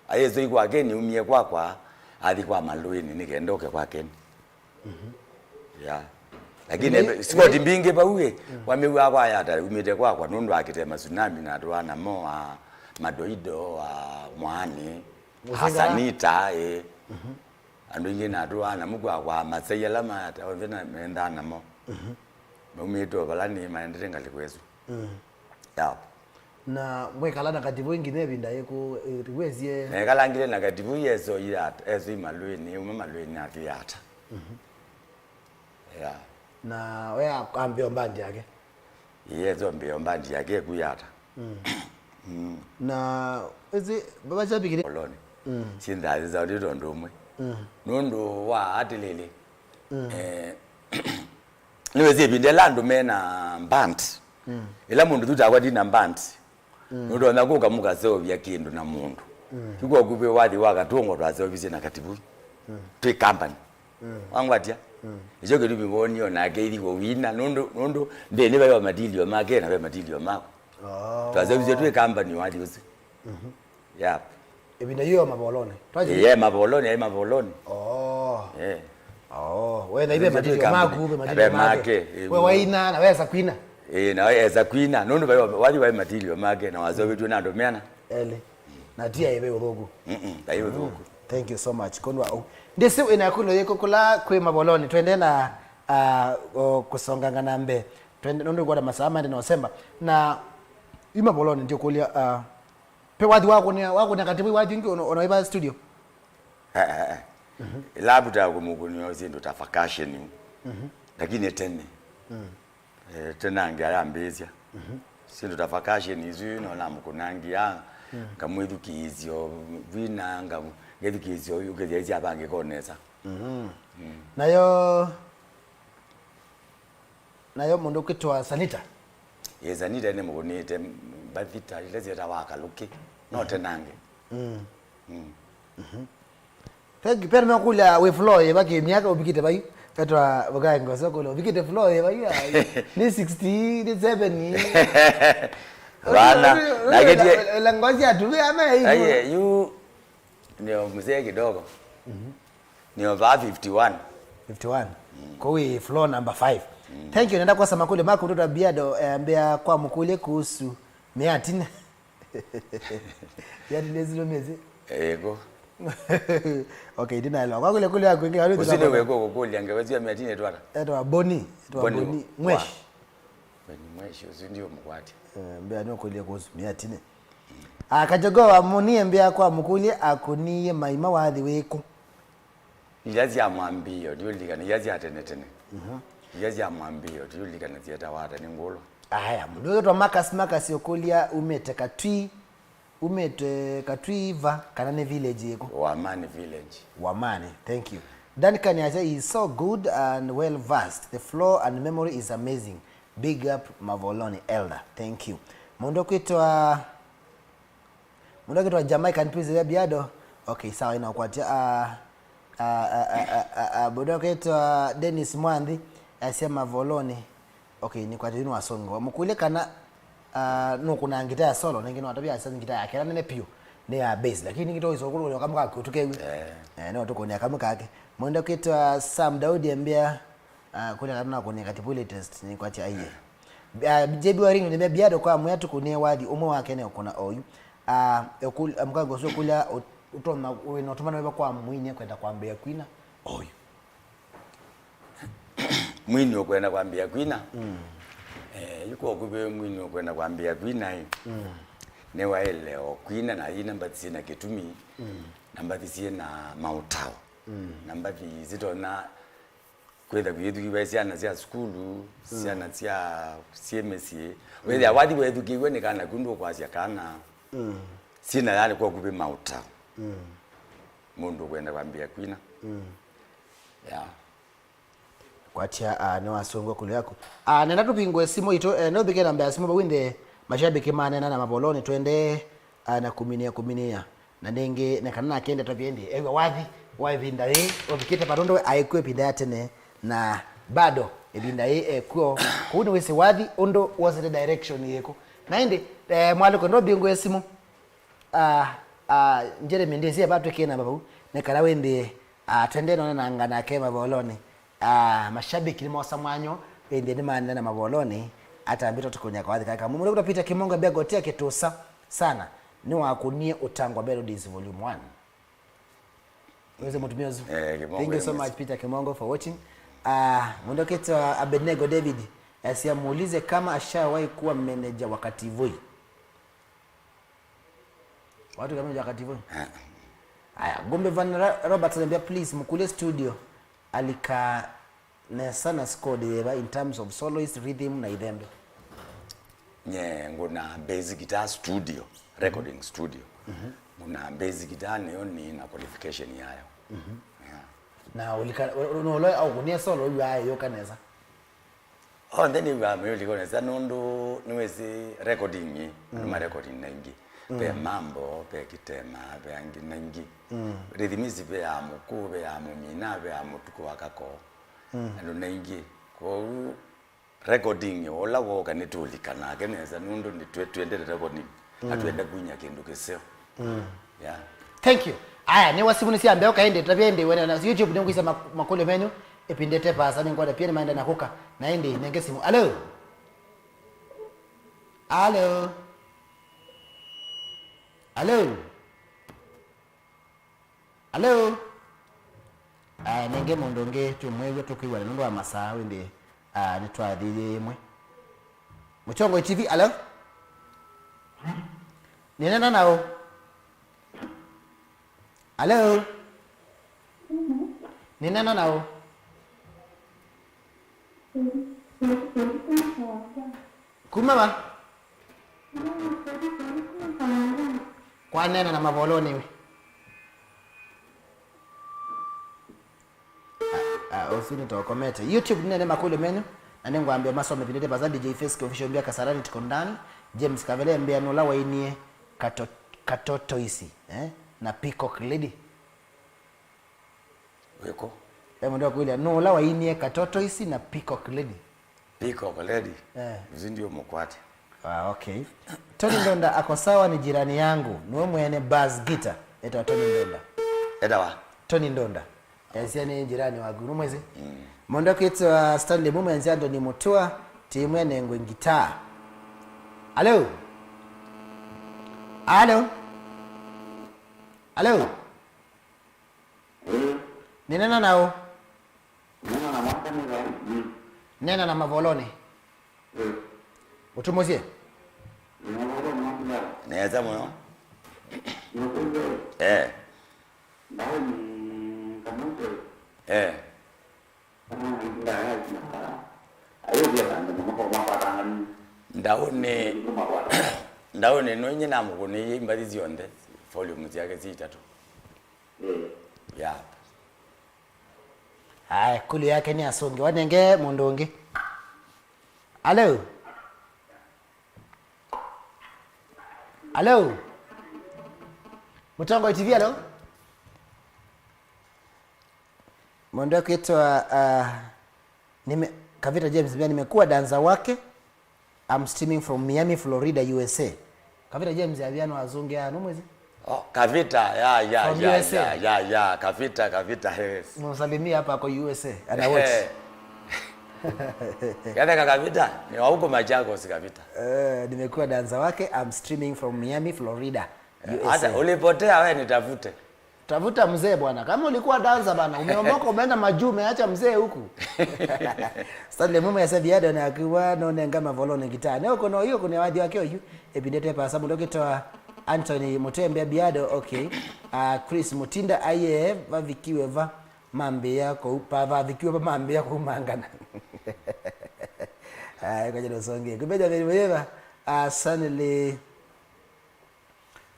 Ayĩswa ikwa Keni umie kwakwa athi kwa Malũĩnĩ nĩ kenda ũke kwa Keni. Mhm. Yeah. Lakini ebe-, sport mbingĩ vau ĩ, mm, wamĩw'a kwa yata umĩte kwakwa nũndũ akĩte masunami na andũ ana mo a madoido a mwaani, mũsengala, asanita, ĩ. Mhm. Andũ ingĩ na andũ ana mũkwa kwa masai ala mayata onthe na mendaa namo. Mhm. Maumĩte o vala nĩ maendete ngalĩko ĩsu. Mm. Yeah. Na mwekala na Katiboi nginya ĩvinda yĩkũ, ĩ, wesie? Nekalangile na Katiboi eso yata, eso i Malũĩnĩ, uma Malũĩnĩ athi yata. Mhm. Yeah. Na we a-, ambeo mbandi yake? Yes, ambeo mbandi yake ku yata. Mm. Mm. Na ezi baba chapikire? Oloni. Mm. Sinda za ndi tondu umwe. Mm. Nundu wa atilili. Mm. Eh, Nĩwĩsĩ ĩvinda ĩla andũ me na band, mm, ĩla mũndũ tu takwa ndi na band, mm, nũtonya kũka mũkaseũvya kĩndũ na mũndũ. Mm. Yu kwa kuvĩ wathi wa Katũngwa twaseũvisye na Katiboi. Mm. Twĩ company. Mm. Wangwatia? Mm. Nĩkyo kĩtumi woni o nake ithi kũwina, nũndũ, nũndũ nthĩnĩ vai wa matilio make na ve matilio makwa. Oh. Twaseũvisye twĩ company wathi ũsu. Mhm. Yep. Ĩvinda yĩyo mavolonĩ. Twathi- Ĩĩ, mavolonĩ, aĩ mavolonĩ. Oh. Eh. Oh, we na ive matilio maku, ve matilio make. Make, ĩĩ. We waina, na wesa kwina. Ĩĩ, na esa kwina. Nũndũ vai, wathi vai matilio make, na waseũvĩtw'e na andũ meana. Elĩ. Na ti aive ũthũku. Mm-mm, aive ũthũku. Mm. Thank you so much. Kũndũ wa ũ. Ndĩsĩ wĩna kũlyo yĩkũ kũla kwĩ mavolonĩ. Twende na, ah, o, kũsonganga na mbee. Twende, nũndũ ngwona masaa mande na ũsemba. Na yu mavolonĩ ndiũkũlya, ah, Pe wathi wakũnĩa, wakũnĩa Katiboi wathi ũngĩ ona, ona wĩva studio? Eh, eh, eh. Mhm. Labda kũmũkũnĩa syĩndũ ta percussion. Mhm. Lakini tene. Mm. Eh, tene angĩ ayambĩĩsya. Mhm. Syĩndũ ta percussion isu no namũkũnangia, mm, ngamwĩthukĩĩsya vina, ngam-, ngethukĩĩsya ũkethĩa isyavangĩka nesa. Mhm. Mm. Nayo Nayo mũndũ ũkwĩtwa Sanita? Ĩĩ, Sanita nĩmũkũnĩte mbathita ila syĩtawa akalũkĩ. No tenange. Mm. Mm. Mhm. Thank you. Pena mekũlya wĩ flow yĩva kĩmyaka ũvikĩte vai? Etwa Vukai Ngoso kule, uvikite floor ye baiya. Ni sixty, ni seventy. Bana, nagetie la ngosi atuwe ama hiyo. Aye, you ndio mzee kidogo. Mhm. Nĩ over fifty-one. Fifty-one. Kũu wĩ floor number five. Thank you. Nenda kwasa makũlyo maku, mtoto wa Biado, eh, mbea kwa mũkũlye kuhusu mĩatine. Mĩatine zilo mezi. Eko. Okay, ndinaelewa. Kwa kule kule yako ingi. Usine weko kũkũlya ngewa sya mĩatine twata. Etwa Boni, etwa Boni. Boni. Mwesh. Boni Mwesh, usu ndio mũkwati. Eh, mbea nĩ ũkũlye kuhusu mĩatine. Ah, Kajogoa, mũnie mbea kwa mũkũlye akũnie maima wathi wĩkũ? Ila sya mwambĩĩo ndiũlikana, ila sya tene tene. Ila sya mwambĩĩo ndiũlikana syetawa ata, nĩ ngũlwa. Aya, mũndũ ũyũ wĩtwa Marcus, Marcus ũkũlya umĩte Katwi, umĩte Katwi va, kana nĩ village yĩkũ? Wamani village. Wamani, thank you. Duncan asya, he is so good and well versed. The flow and memory is amazing. Big up Mavoloni elder. Thank you. Mũndũ kwĩtwa Mũndũ akĩtwa Jamaican Princess ya Biado. Okay, sawa, ina ũkwatya. Ah, ah, ah, ah, ah, ah, mũndũ akĩtwa Dennis Mwanthi asya Mavoloni. Okay, nĩ kwatya yu nĩ wasongo. Mũkũlye kana, ah, nũkũnaa ngita ya solo, nĩngĩ no atavya asya ngita yake ĩla nene piũ nĩ ya bass, lakini nĩngĩ tũisokũlũlya kamwe kake ũtũkew'e. Eh. Eh, no tũkũnĩa kamwe kake. Mũndũ akĩtwa Sam Daudi ambia, Ah, kũlya kana nakũnĩa katipũ latest nĩ kwatya aiye. Ah, J B Waring nĩ Biado kwa mwĩa tũkũnĩe wathi ũmwe wake nĩ ũkũna oyu. Ah, ekũl-, ah, mũkango ũsu ũkũlya ũt-, ũtonya wĩna ũtũmano wĩva kwa mwini kwenda kwambĩĩa kwina oyu. Mwini ũkwenda kwambĩĩa kwina? Mm. Eh, yu kwa ũkuvĩ mwini ũkwenda kwambĩĩa kwina ĩ. Mm. Nĩ waĩle o kwina na yina mbathi syĩ na kĩtumi. Mm. Na mbathi syĩ na maũtao. Mm. Na mbathi sitonya kwĩtha kũyĩthukĩĩwa syana sya sukulu, syana sya syĩ mĩsyĩ. Wĩthĩa wathi wethukĩĩw'e nĩ kana ku ndũkwasya kana syĩna yalĩ kwa kuvĩ maũtao. Mũndũ ũkwenda kwambĩĩa kwina. Yeah. Kwatya, ah, nĩwasũngwa kũlũ yaku. Ah, nenda tũvingũe simũ itũ, eh, nũvike namba ya simũ vau ĩndĩ mashabiki manena na mavolonĩ twendee, ah, na kũminĩa, kũminĩa. Na nĩngĩ, nĩ kana nake ende tavye ĩndĩ, ew'a wathi wa ĩvinda yĩĩ ũvikĩte va, nũndũ aĩ kw'o ĩvinda ya tene, na bado ĩvinda yĩĩ e kw'o. Kũu nĩwĩsĩ wathi ũndũ wosete direction yĩkũ. Na ĩndĩ, eh, mwalĩko, ndo mbingũe simũ. Ah, ah, Jeremy, ndĩsĩ vatwĩkĩe namba vau, nĩ kana wĩndĩ, ah, twendee nonananga nake mavolonĩ. Ah, mashabiki nĩmosa mwanya, wĩndĩ nĩmaenda na mavolonĩ, atambĩtwe tũkũnya kawathi kaka. Mũndũ kwĩtwa Peter Kimongo Bego tia kĩtũsa sana, nĩwakũnie Ũtangwa Melodies Volume one. Wĩsĩ mũtumĩa ũsu. Eh, Kimongo. Thank you so much, Peter Kimongo, for watching. Ah, mũndũ kwĩtwa Abednego David, asya muulize kama ashawahi kuwa manager wa Kativoi. Watu kama manager wa Kativoi. Ah. Aya, Ngũmbe Van Ra-, Roberts anambia, please, mũkũlye studio alika nesa na squad yĩva in terms of soloist, rhythm na ithembe. Nye ngũna bass guitar studio, recording studio. Ngũna bass guitar nĩyo nĩ na qualification yayo. Yeah. Na ũlika, no ũla aũkũnie solo yu ayo yoka nesa. Onthe nĩw'aa mayũlika nesa nũndũ nĩwĩsĩ recording ĩ, andũ ma recording naingĩ. Ve Mambo, ve Kitema, ve angĩ naingĩ. Rhythmist ve ya Mũkũũ, ve ya Mũmina, ve ya Mũtukũ wa Kakoo. Andũ naingĩ. Kwoou recording ũla wooka nĩtũũlikanake nesa nũndũ nĩtwe-, twendete recording. Na twenda kũinya kĩndũ kĩseo. Yeah. Thank you. Aya, nĩ wasimũ nĩ sia mbeo kaĩ ndĩ tavya ĩndĩ wene na YouTube nĩ ngwisa mak-, makũlyo menyu ĩpindĩte pasa nĩ ngwenda pia nĩ maenda na kũka na ĩndĩ nenge simũ. Alo? Alo? Alo? Alo? Aya, nenge mũndũ ũngĩ tũmwĩw'e tũkwĩw'ana nũndũ wa masaa wĩndĩ, ah, nĩtwathi yĩ ĩmwe. Mũkyongoi T V, alo? Nĩnena naũ? Alo? Nĩnena naũ? Kuma va? Kwaneena na mavolonĩ we. Ah, ah, ũsu nĩtokomete. YouTube nĩnene makũlyo menyu, na nĩngwambĩa masome vindĩte vasa D J Feski Official Mbia Kasarani Tikondani, James Kavele Mbia nũla wainie Kato-, Katotoisi, eh, na Peacock Lady. Wĩko. E, mũndũ akũlya, nũ ũla wainie Katoto Isi na Peacock Lady? Peacock Lady. Eh. Ũsu ndiũmũkwata. Ah, okay. Tony Ndonda ako sawa, ni jirani yangu. Nĩwe mwene bass guitar. Etawa Tony Ndonda. Etawa? Tony Ndonda. Esia nĩ jirani waku. Nũmwĩsĩ? Mm. Mũndũ akwĩtwa Stanley Mumo, enzia Anthony Mutua, ti imwe nengwe ngitaa. Alo? Alo? Alo? Nĩneena naũ? Nĩneena na Mavolonĩ. Ũtũmũsye? Nesa mũno. Eh. Eh. Ndaũnĩ, ndaũnĩ nũinye namũkũnĩie imbathi syonthe, volume syake syĩ itatũ. Yeah. Aya, kuli yake nĩ asũngĩ. Wanenge mũndũ ũngĩ. Alo? Alo? Mũtongoi T V, alo? Mũndũ akwĩtwa, uh, nime, Kavita James, pia nimekuwa danza wake. I'm streaming from Miami, Florida, U S A. Kavita James avia no azunge ya, no mwezi? Oh, Kavita, ya, ya, From ya, U S A. Ya, ya, ya, Kavita, Kavita, yes. Msalimia hapa kwa U S A, ana watch. Eh. Kavita, Kavita, ni wa huko Machakos, Kavita. Eh, nimekuwa danza wake, I'm streaming from Miami, Florida, U S A. Hata ulipotea, we nitafute. Tafuta mzee bwana. Kama ulikuwa danza bana, umeomoka umeenda majuu, umeacha mzee huku. Stanley Mumo yasema biado na akiwa nonenga Mavolonĩ ngitaa. Neo kono hiyo kuna wadhi wake oyu. Epindete pasa mũndũ ũkĩtawa Anthony Mutembe biado, okay. Ah, Chris Mutinda aye vavikiwe va mambia ko pa vavikiwe va mambia kumangana. Ai, kwa jero songe. Kubeja vile vile. Ah, Stanley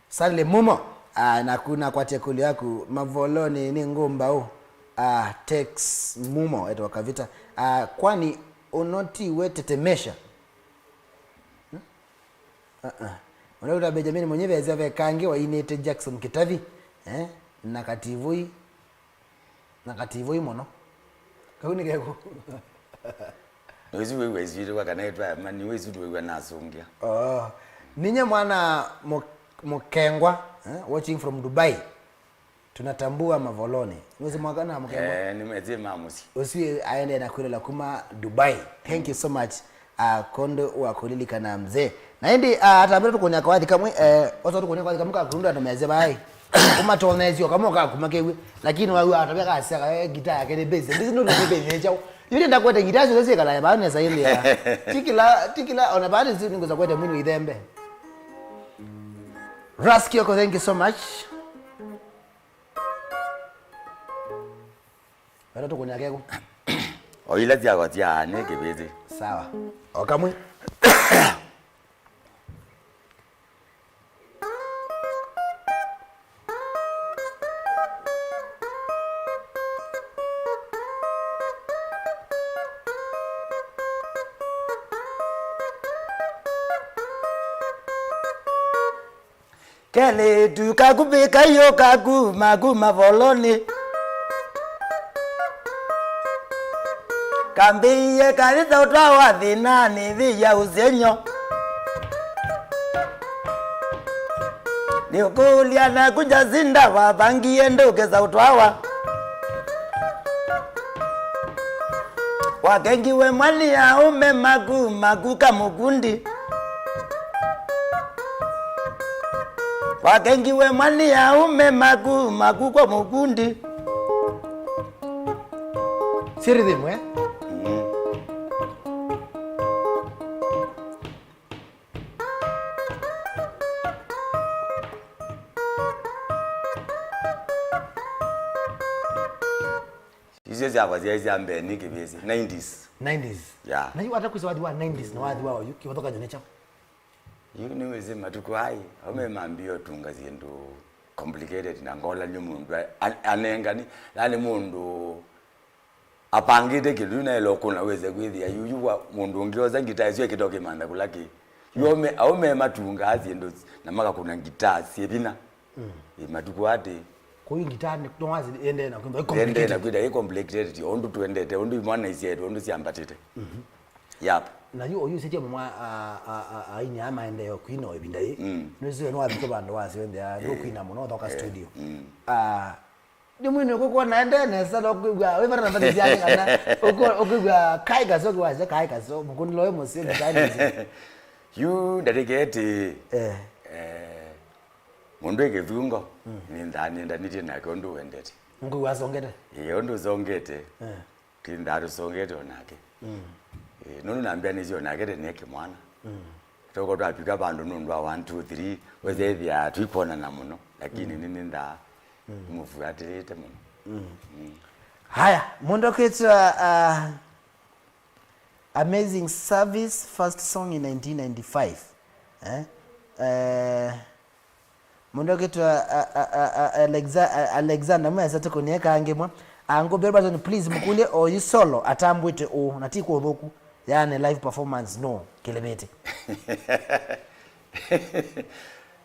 Stanley Mumo, ah, naku nakwatie kũlyo yaku, Mavolonĩ nĩ ngũmbaũ? Ah, Tex Mumo, etwa Kavita. Ah, kwani ũno tiwe Tetemesha? Hmm? Ah, ah. Ũnakuta Benjamin Mũnyive eza ve kangĩ wainĩte Jackson Kĩtavi, eh, na Kativũi. Na Kativũi mũno. Kau nĩ keku. Nĩwĩsĩ wĩw'a ĩsu yĩtĩwa kana ĩtwa mani wĩsĩ twĩw'a nasũngĩa. Oh. Ninye mwana Mu-, Mukengwa, eh, watching from Dubai. Tunatambua Mavolonĩ. Nĩwĩsĩ mwaka na Mukengwa? Eh, nĩmwĩsĩ ma mũsyĩ. Ũsu aendee na kwĩlola kuma Dubai. Thank you so much. Ah, kondo wa kulilikana mzee. Na ĩndĩ, ah, atambĩte tũkũnya kawathi kamwe, eh, osa tũkũnya kawathi kamwe ka kũlunda andũ meze vai. Ũmatoneesyo kamwe ka kuma kewe. Lakini wau atavya kasya kae gita yake nĩ bass. Ndisi ndio ndio bass nĩ chao. Yule ndakwete gita sio sio kala ya bana sa ile ya. Tikila, tikila ona bana sio ningo za kwete mwini ithembe. Ras Kioko, thank you so much. Wenda tũkũnĩa kekũ? O ila syakwa sya nĩ kĩvĩsĩ. Sawa. O kamwe. Kelĩtu kaku vĩ kaiũ kaku maku Mavolonĩ. Kambĩĩe kayĩsa ũtwawa thĩnanĩ nthĩ ya ũsenyo. Nĩũkũlya naku Jacinta wavangie ndũkesa ũtwawa. Wakengiwe mwa nĩ aũme maku maku kamũkundi. Wakengiwe mwa nĩ aũme maku maku kwa mũkundi. Siri thimwe. Mm. Icio syakwa syaĩ sya mbee nĩ kĩvĩsĩ, nineties. Nineties. Yeah. Na yu ata kwĩsa wathi wa nineties na wathi wa oyu, kĩvathũkany'o nĩ kyaũ? Yu nĩwĩsĩ matukũ aĩ, aũme mambie ũtunga syĩndũ complicated na ngola nĩ mũndũ a-, a-, anengani, yani mũndũ apangĩte kĩndũ yu naĩle ũkũna wĩse kwĩthĩa yu, yu wa mũndũ ũngĩ osa ngita ĩsu ekĩta ũkĩmantha kũla kĩ. Yu aũme, aũme matungaa syĩndũ na makakũna ngita syĩ vinya. Mm. Ĩ, matukũ atĩ. Kũu ngitaa nĩ, no wasi ĩendee na kwĩmba, ĩ complicated. Ĩendee na kwĩmba, ĩ complicated, o ũndũ tũendete, ũndũ imwana isyaetwe, ũndũ syambatĩte. Mhm. Yap. Na yu ũyusĩtye mũmwa, a, a, a, aini aa maendee kwina o ĩvinda yĩĩ. Mm. Nĩwĩsĩ nĩwavika vandũ wasyo nthĩa, eh, ndũkwina mũno, ũthoka, eh, studio. Mm. Ah, nĩ mwini ũkũkwona ende nesa, no kwĩw'a wĩ vata na vata syake kana ũkũ-, ũkwĩw'a kaĩ kaso kĩwasya, kaĩ kaso, mũkũnĩlo wĩ mũseo, ngitaa nĩ nzeo. Yu ndatĩketi, eh, eh, mũndũ ĩ kĩthungo, mm, nĩnthaa nĩendanĩtye nake ũndũ wendete. Nkwĩw'a asongete? Ĩĩ, ũndũ ũsongete. Eh. Twĩnthaa tũsongete o nake. Mm. Eh, nũndũ nambĩanĩsye o nake tene kĩmwana. Mm. Tũko twavika vandũ nũndũ wa one, two, three, wĩsethĩa tũikwonana mũno, lakini, mm, nĩnĩnthaa, mm, mũfuatĩlĩte mũno. Mm. Mm. Haya, mũndũ ũkĩtwa, uh, Amazing Service, first song in nineteen ninety-five. Eh? Eh, mũndũ ũkĩtwa, a, a, a, a, Alexa-, a, Alexander, mwesa tũkũnie kangĩ mwa. Angũ Bill Barton, please, mũkũlye oyu solo atambwĩte ũũ, na ti kwa ũthũku. Yani live performance, no, kĩlĩvĩte.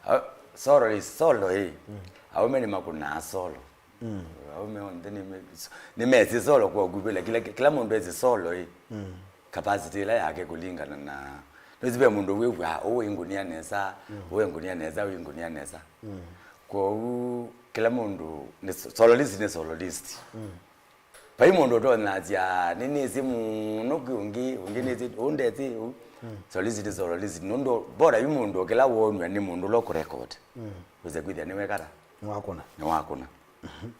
Ah, solo ĩ solo ĩ. Mm. Aume nĩmakũnaa solo. Mm. Aume onthe nĩme-, nĩmesĩ solo kwa ũkuvĩla. Kĩla, kĩla mũndũ esĩ solo ĩ. Mm. Capacity ĩla yake kũlingana na, nĩsĩ ve mũndũ wĩw'aa, "Ũũ wĩngũnia nesa, mm, ũũ wĩngũnia nesa, ũũ wĩngũnia nesa." Mm. Kwoou kĩla mũndũ nĩ so-, soloist nĩ soloist. Mm. Vai mũndũ ũtonyasya, "Nĩnĩsĩ mũno kwĩ ũngĩ, ũngĩ nĩsĩ, ũũ ndesĩ, ũũ." Mm. Soloist nĩ soloist. Nũndũ bora yu mũndũ kĩla wonw'a nĩ mũndũ ũla ũkũrekodi. Mm. Wĩse kwĩthĩa nĩwekata. Nĩwakũna. Nĩwakũna. Mhm.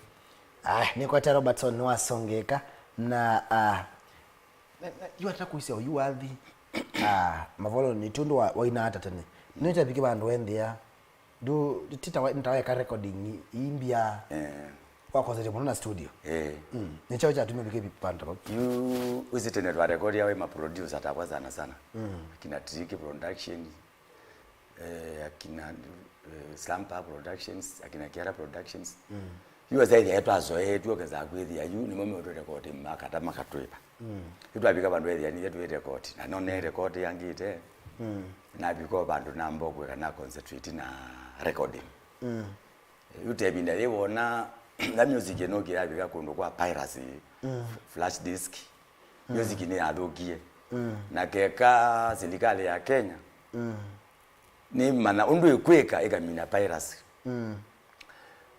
Aya, nĩkwata Robertson nĩwasongeka na, ah, na, na, yu ata kũisya oyu wathi, ah, mavolonĩ, ti ũndũ wa, waina ata tene. Nĩtavike vandũ wenthĩa, ndũ, ti ta wa, nĩtaweka recording, imbia, eh, wakosete mũno na studio. Eh. Mm. Nĩ kyaũ kyatumie ũvike vandũ ta vau? Yu, wĩsĩ tene twarekodia wĩ maproducer takwa sana sana. Mm. Akina Tricky Production, eh, akina, eh, Slumper Productions, akina Kiara Productions. Mm. Yu esa ĩthĩa twazoeetw'e ũkesa kwĩthĩa yu nĩmo meũtũrekodi makata makatwĩva. Mm. Yu twavika vandũ ethĩa nithe twĩ rekodi. Na no ne rekodi yangĩte. Mm. Navika o vandũ namba kwĩka na concentrate na recording. Mm. Yu te ĩvinda yĩ wona, na music ĩno kĩyavika kũndũ kwa piracy, mm, flash disk. Mm. Music nĩyathũkie. Mm. Na keka silikalĩ ya Kenya, mm, nĩmanya ũndũ ĩkwĩka ĩkamina piracy. Mm.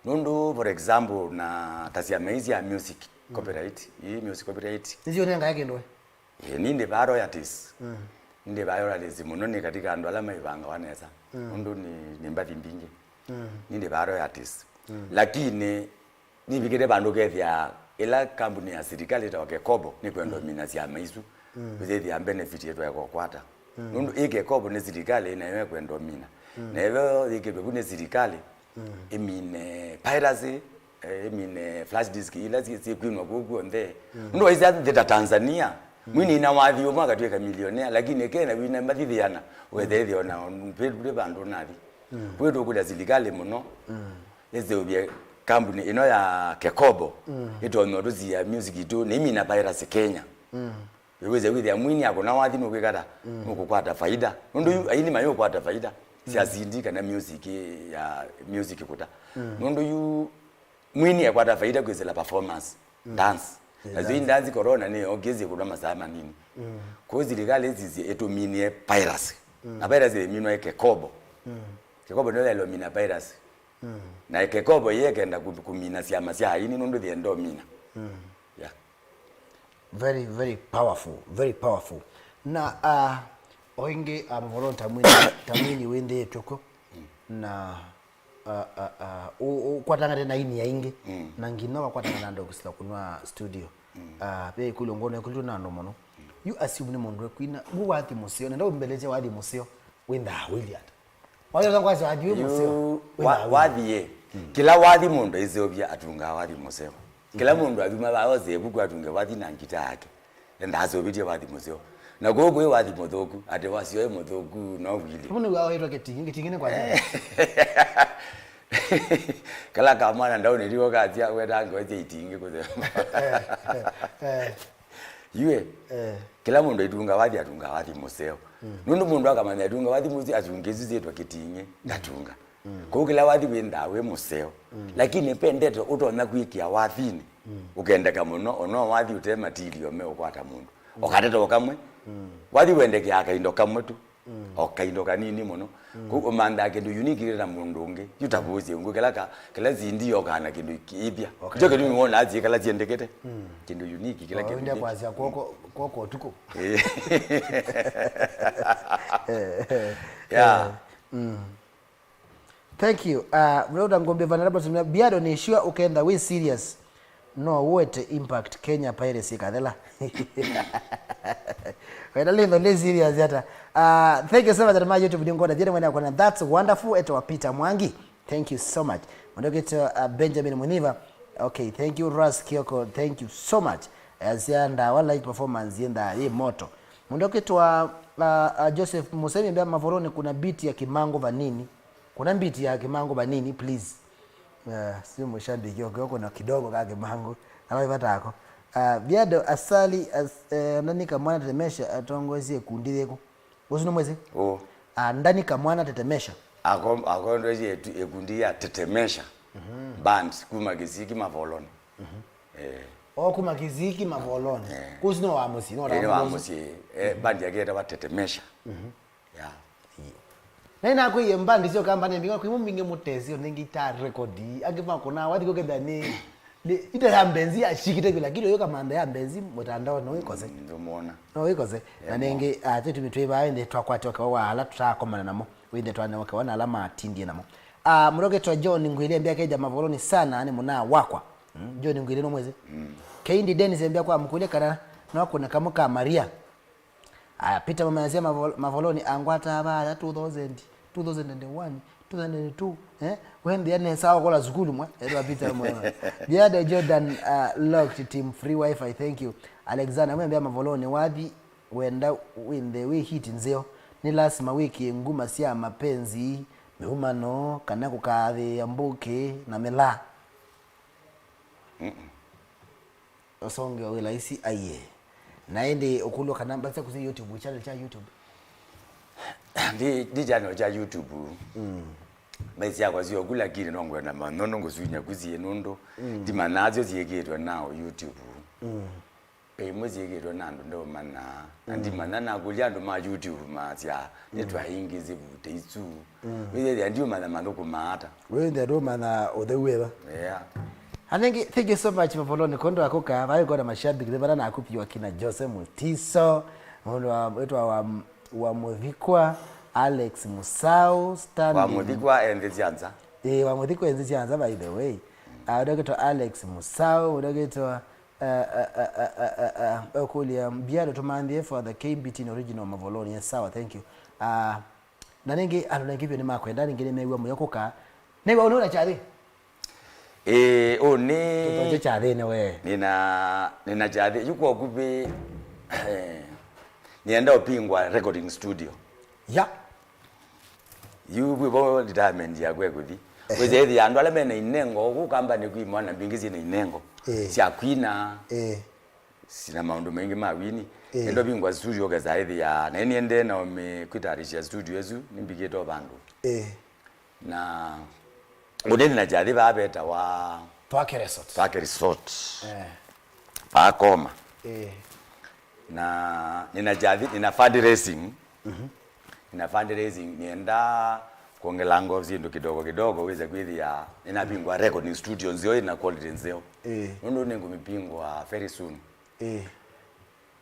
Nũndũ, for example, na ta syama ii sya music, mm, copyright, ii music copyright. Nĩsyo nengae kĩndũ we? Ĩĩ, nĩndĩvaa royalties. Mm. Nĩndĩvaa royalties mũno nĩ katika andũ ala maivangawa nesa. Mm. Nũndũ nĩ, nĩ mbathi mbingĩ. Mm. Nĩndĩvaa royalties. Mm. Lakini nĩvikĩte vandũ kethĩa ĩla kambuni ya silikalĩ ĩtawa Kekobo nĩkwenda, mm, ũmina syama isu. Mm. Wĩsĩthĩa benefit ĩtwaeka ũkwata. Mm. Nũndũ ĩ Kekobo nĩ silikalĩ nayo ĩkwenda ũmina. Mm. Na ĩyo yĩkĩtwe vu nĩ silikalĩ, mm, ĩmine piracy, eh, ĩmine flash disk ila syĩ-, syĩkwinwa kũu kw'onthe. Mm. Nũndũ waisya nthĩ ta Tanzania, mm, mwinina wathi ũmwe akatw'ĩka millionaire, lakini Kenya wina mbathi thĩana, wethĩa ĩthĩa ona ve vandũ nathi. Mm. Kwĩ tũkũlya silikalĩ mũno, mm, ĩseũvye kambuni ĩno ya Kekobo, mm, ĩtonya ũtũsia music itũ, nĩimina piracy Kenya. Mm. Wĩwĩsya kwĩthĩa mwini akũna wathi nũkwĩka ata? Mm. Nũkũkwata faida. Nũndũ yu, mm, aini mayũkwata faida sya, mm, C D kana music ya music kũta. Mm. Nũndũ yu mwini ekwata faida kwĩsĩla performance, mm, dance. Yeah, na yu dance. Dance corona nĩ okĩsye kũna masaa manini. Mm. Kwoou silikalĩ ĩsisye ĩtũminie piracy. Mm. Na piracy ĩminwa ĩ Kekobo. Mm. Kekobo nĩyo yaĩlomina piracy. Mm. Na Kekobo yekenda ku-, kumina syama sya aini nũndũ thienda ũmina. Mm. Yeah. Very, very powerful, very powerful. Na, ah, o ĩngĩ, ah, mũvolonĩ ta mwini, ta mwini wĩnthĩĩtwe kw'o. Mm. Na, ah, ah, ah, ũ-, ũkwatangate na aini aingĩ. Mm. Na nginya wakwatangana na andũ kũsila kũnwa studio. Mm. Ah, ve ĩkũlyo ngwona ĩkũlĩtwe na andũ mũno. Mm. Yu assume nĩ mũndũ ekwina, wĩ wathi mũseo, nenda ũmbelesye wathi mũseo, wĩnthaa wĩlĩ ata? Wathi ũla ngwasya wathi wĩ mũseo. Yu, wĩna wa-, wĩna wathi ĩ. Mm. Kĩla wathi mũndũ aiseũvya atungaa wathi mũseo. Kĩla, mhm, mũndũ athuma vaa ose ĩvuku atunge wathi na ngita yake. Enda aseũvĩtye wathi mũseo. Na kũu kwĩ wathi mũthũku, atĩ wasyo ĩ mũthũku, no wili. Kama nĩ waitwa kĩtingĩ, kĩtingĩ nĩ kwa nini? Kala kamwana ndaũnĩliwe kasya, weta ngoesya itingĩ kũsema. Eh, eh, eh. Yue, eh, kĩla mũndũ aitunga wathi, atunga wathi mũseo. Mm. Nũndũ mũndũ akamanya atunga wathi mũseo, atunga isu syĩtwa kĩting'ĩ, ndatunga. Kũu kĩla wathi wĩnthaa wĩ mũseo. Lakini pendete ũtonya kwĩkĩa wathinĩ. Ũkendeka mũno, ono wathi ũte matilio meũkwata mũndũ. Ũkateta o kamwe. Wathi wendekeaa kaindo kamwe tu. O kaindo kanini mũno. Kũu ũmanthaa kĩndũ unique kĩla mũndũ ũngĩ. Yu ta kũsye ngũ kĩla ka, kĩla sindi yokaa na kĩndũ kĩthya. Okay. Kyo kĩndũ wona azi kĩla syendekete. Kĩndũ unique kĩla kĩndũ. Kwasya kwoko, kwoko ũtukũ. Eh. Yeah. Thank you. Uh, Rhoda Ngombe Venerable Sumia, Biado nĩ sure ũkenda wĩ serious. No ũete impact Kenya Pirates ĩkathela. Wenda litho nĩ serious ata. Uh, thank you so much, my YouTube nĩ ngona thiene mwene akona. That's wonderful, etwa Peter Mwangi. Thank you so much. Mũndũ ũkĩtwa, uh, Benjamin Muniva. Okay, thank you, Ras Kioko. Thank you so much. Asya ndawa live performance yenda yĩ moto. Mũndũ ũkĩtwa, uh, uh, Joseph Musemi mbea Mavoloni kuna beat ya Kimangu vanini. Kuna beat ya Kimangu vanini, please. Uh, si mushabiki, okay, kuna kidogo ka Kimangu. Ala ivatako. Uh, Biado Asali, as, uh, Ndani Kamwana Tetemesha atongoesie kundi yĩkũ? Ũsu nĩ mwezi? Oh. Uh, Ndani Kamwana Tetemesha. Ako-, akondoesie tu-, ikundi ya Tetemesha. Band kuma Kisiki Mavoloni. Eh. O kuma Kisiki Mavoloni. Eh. Kusi no wa mũsyĩ, no. Eh, nĩ wa mũsyĩ. Eh, band yake yetawa Tetemesha. Yeah. Na inakwĩie mbandi syo kambani mbingĩ, kwĩ mbingĩ mũtesio nĩngĩ ita record, angĩ makona wathi kũketha nĩ, nĩ ita ya mbenzi ya shikite bila kilo yo kamanda ya mbenzi mutandao no ikose. Ndumona. No ikose. Na nĩngĩ, ah, tũtumi twĩ vaa ĩndĩ twakwatĩwa kewa wa ala tũtaakomana namo. Wĩthĩe twanewa kewa na ala matindie namo. Ah, mũndũ ũkĩtwa John Ngwĩlĩ ambĩa keja Mavoloni sana nĩ mũnaa wakwa. Mm, John Ngwĩlĩ no mwezi. Keindi Dennis ambĩa kwa mũkũlye kana no kuna kamũ ka Maria. Aya, Peter Mumenya Mavol-, Mavoloni angwataa vaya two thousand, two thousand and one, two thousand and two, eh? Wendea nesa okola sukulu mwa, etwa Peter Mumenya. Biada Jordan, uh, locked team free wifi, thank you. Alexander, mwembea Mavoloni wathi wenda wĩnthe wĩ hit nzeo. Nĩ lasima wĩkĩe nguma sya mapenzi, mĩumano, kana kũkathĩĩa mbũkĩ na mĩlaa. Ũsongeo wĩ laisi aiee. Na ĩndĩ ũkũlw'a kana mbasa kũsi YouTube, channel cha YouTube. Ndi, ndi channel cha YouTube. Mm. Maisha yakwa sio kula kile no ngwenda manono ngusunya kusie nundu. Mm. Ndimanya sio sieketwe nao YouTube. Mm. Pe imwe sieketwe na andũ ndomanya. Na ndimanya na kulia andũ ma YouTube masya. Nĩtwaingi zivute isu. Wĩthĩa ndiũmanya mathũkũma ata. Wĩthĩa ndũmanya ũtheu wĩva. Yeah. And thank you, thank you so much, Mavoloni, kondo akũka, vai kona mashabiki, vana nakupiwa kina Jose Mutiso, mũndũ wa, wĩtwa wa, wa Mũthikwa, Alex Musau, Stanley. Wa Mũthikwa enthi sya nza. Eh, wa Mũthikwa enthi sya nza, by the way. Ah, ndokitwa Alex Musau, ndokitwa, uh, uh, ũkũlya, Biado tũmanthie for the K B T original Mavoloni. Yes, sawa, thank you. Ah, Na nĩngĩ andũ nengĩ vyũ nĩmakwenda, nĩngĩ nĩmew'a mũyo kũka. Nĩw'a ũnĩ ũna kyathĩ? Ĩĩ, ũnĩ. Tũtoje kyathĩnĩ we. Nĩna, nĩna kyathĩ. Yu kwa ũkuvĩ, nĩenda ũpingwa recording studio. Ya. Yu vwĩvo retirement yakwa ĩkũthi. Wĩsĩ ĩthĩa andũ ala mena inengo, kũu kambani kwĩ mwana mbingĩ syĩna inengo. Ĩĩ. Sya kwina. Ĩĩ. Sina maũndũ maingĩ ma wini. Ĩĩ. Ĩndo vingwa studio kesa ĩthĩa, na ĩniendee na ũmĩ kwĩtayarisha studio ĩsu, nĩmbikĩte o vandũ. Ĩĩ. Na ũnene na kyathĩ vaa vetawa Twake Resort. Twake Resort. Eh. Vaa Koma. Ĩĩ. Na nĩna kyathĩ, nĩna fundraising. Mhm. Nĩna fundraising, nĩenda kwongela ngo syĩndũ kidogo kidogo, wĩse kwĩthĩa nĩnavingwa recording studio nzeo, ĩna quality nzeo. Ĩĩ. Nũndũ nĩngũmĩpingwa very soon. Ĩĩ.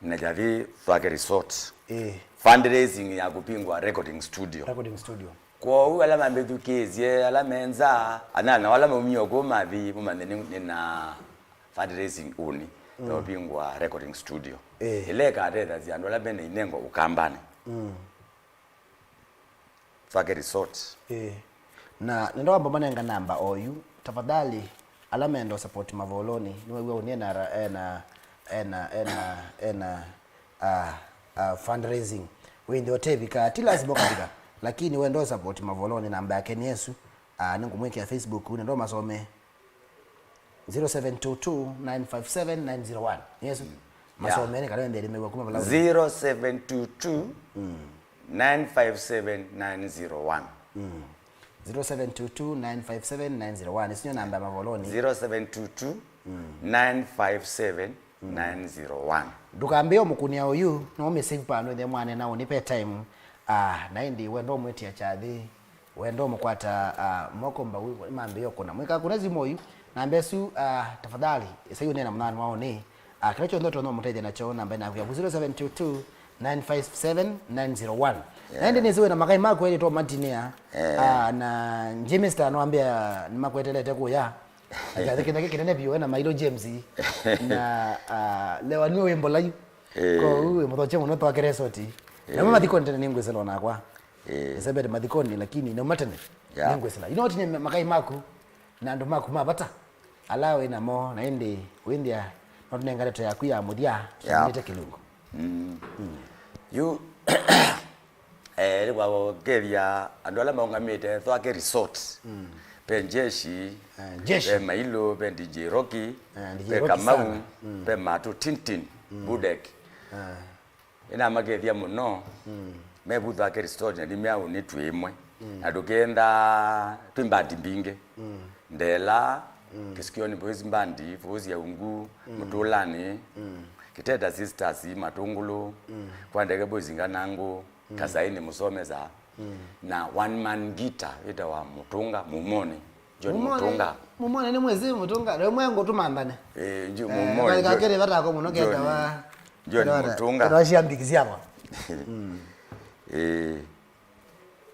Na kyathĩ Thwake Resort. Ĩĩ. Fundraising ya kũpingwa recording studio. Recording studio. Kwoou ala mambĩthukĩĩsye, ala me nza, anana ala maumie o kũu mathi, mũmanye nĩ, nĩna fundraising ũnĩ, mm, ya ũpingwa recording studio. Ĩĩ. Ĩla ĩkatethasya andũ ala mena inengo Ũkambanĩ. Mm. Thwake Resort. Ĩĩ. Na nenda wamba manenga namba oyu, tafadhali, ala menda support Mavoloni, nĩwew'a ũnĩ ena, ena, ena, ena, ena, ah, ah, fundraising. Wĩnthĩ ũtevika, ti lazima ũkavika, lakini wenda support Mavoloni, namba yake nĩ ĩsu. Ah, nĩngũmwĩkĩa Facebook, nenda masome. Zero seven two two, nine five seven, nine zero one. Yes. Mm. Yeah. Masomeni kana wendele mewa kuma vala. Zero seven two two, nine five seven, nine zero one. Mm. Zero seven two two, nine five seven, nine zero one. Isu nĩyo namba ya Mavoloni. Zero seven two two, nine five seven, nine zero one. Ndũkambĩe ũmũkũnĩa ũyu, no ũmĩsave vandũ ĩthe mwana na ũnĩpe time. Ah, na ĩndĩ wendo ũmwĩtĩa kyathĩ, wendo ũmũkwata, ah, moko mbau, mambĩe ũkũna. Mwĩka kũna simũ ũyu, namba ĩsu, ah, tafadhali, ĩsai ũneena mũnyanĩ wa ũnĩ. Ah, kĩla kyonthe ũtonya ũmũtethya nakyo, namba naku yaku zero seven two two, nine five seven, nine zero one. Yeah. Na ĩndĩ nĩsĩ wĩna makai maku elĩ twa matinĩa. Yeah. Ah, na Jimmy Star nwambĩa nĩmakwetelete kũya. Akyathĩkĩthya kĩnene vyũ na Mailo James. Na, ah, lewa nĩwe wĩ mbola yu. Eh. Kwoou wĩ mũthokye mũno twakĩre soti. Namo mathikoni tene nĩngwĩsĩla onakwa. Eh. Nĩsembete mathikoni lakini nauma tene. Yeah. Nĩngwĩsĩla. Ino ũtinye makai maku na andũ maku ma vata. Ala wĩ namo na ĩndĩ wĩnthĩa no tũnengane ndeto yaku ya mũthya. Yeah. Tũmĩte kĩlungu. Mm. Yu, eh, nĩ kwa kũkethya andũ ala maũngamĩte Thwake Resort. Mm. Ve Njeshi, eh, Njeshi, ve Mailũ, ve D J Rocky, eh, D J ve Rocky Kamau, sana. Mm. Ve Matũ Tintin, mm, Budek. Eh. Nĩnamakethya mũno. Mm. Me vu Thwake Resort na nĩmeaũnĩ twĩ ĩmwe. Mm. Na tũkenda twĩ mbandi mbingĩ. Mm. Ndela, mm, Kĩsikioni Boys Band, Fũũsya Ungu, mm, Mũtũlanĩ, mm, Kiteta Sisters, Matũngũlũ, mm, Kwa Ndeke Boys Nganangũ, mm, Kasaini Mũsomesa, mm, na one man guitar wĩtawa Mũtũnga, Mumoni, John Mumoni, Mũtũnga. Mumoni nĩ mwĩsĩ Mũtũnga, rĩmwe ngũtũmanthane. Eh, nju-, eh, Mumoni, John, kakĩrĩ vatako mũno John, ketawa, John ketawa, Mũtũnga. Ketawa cia mbiki syakwa. Mm. Eh.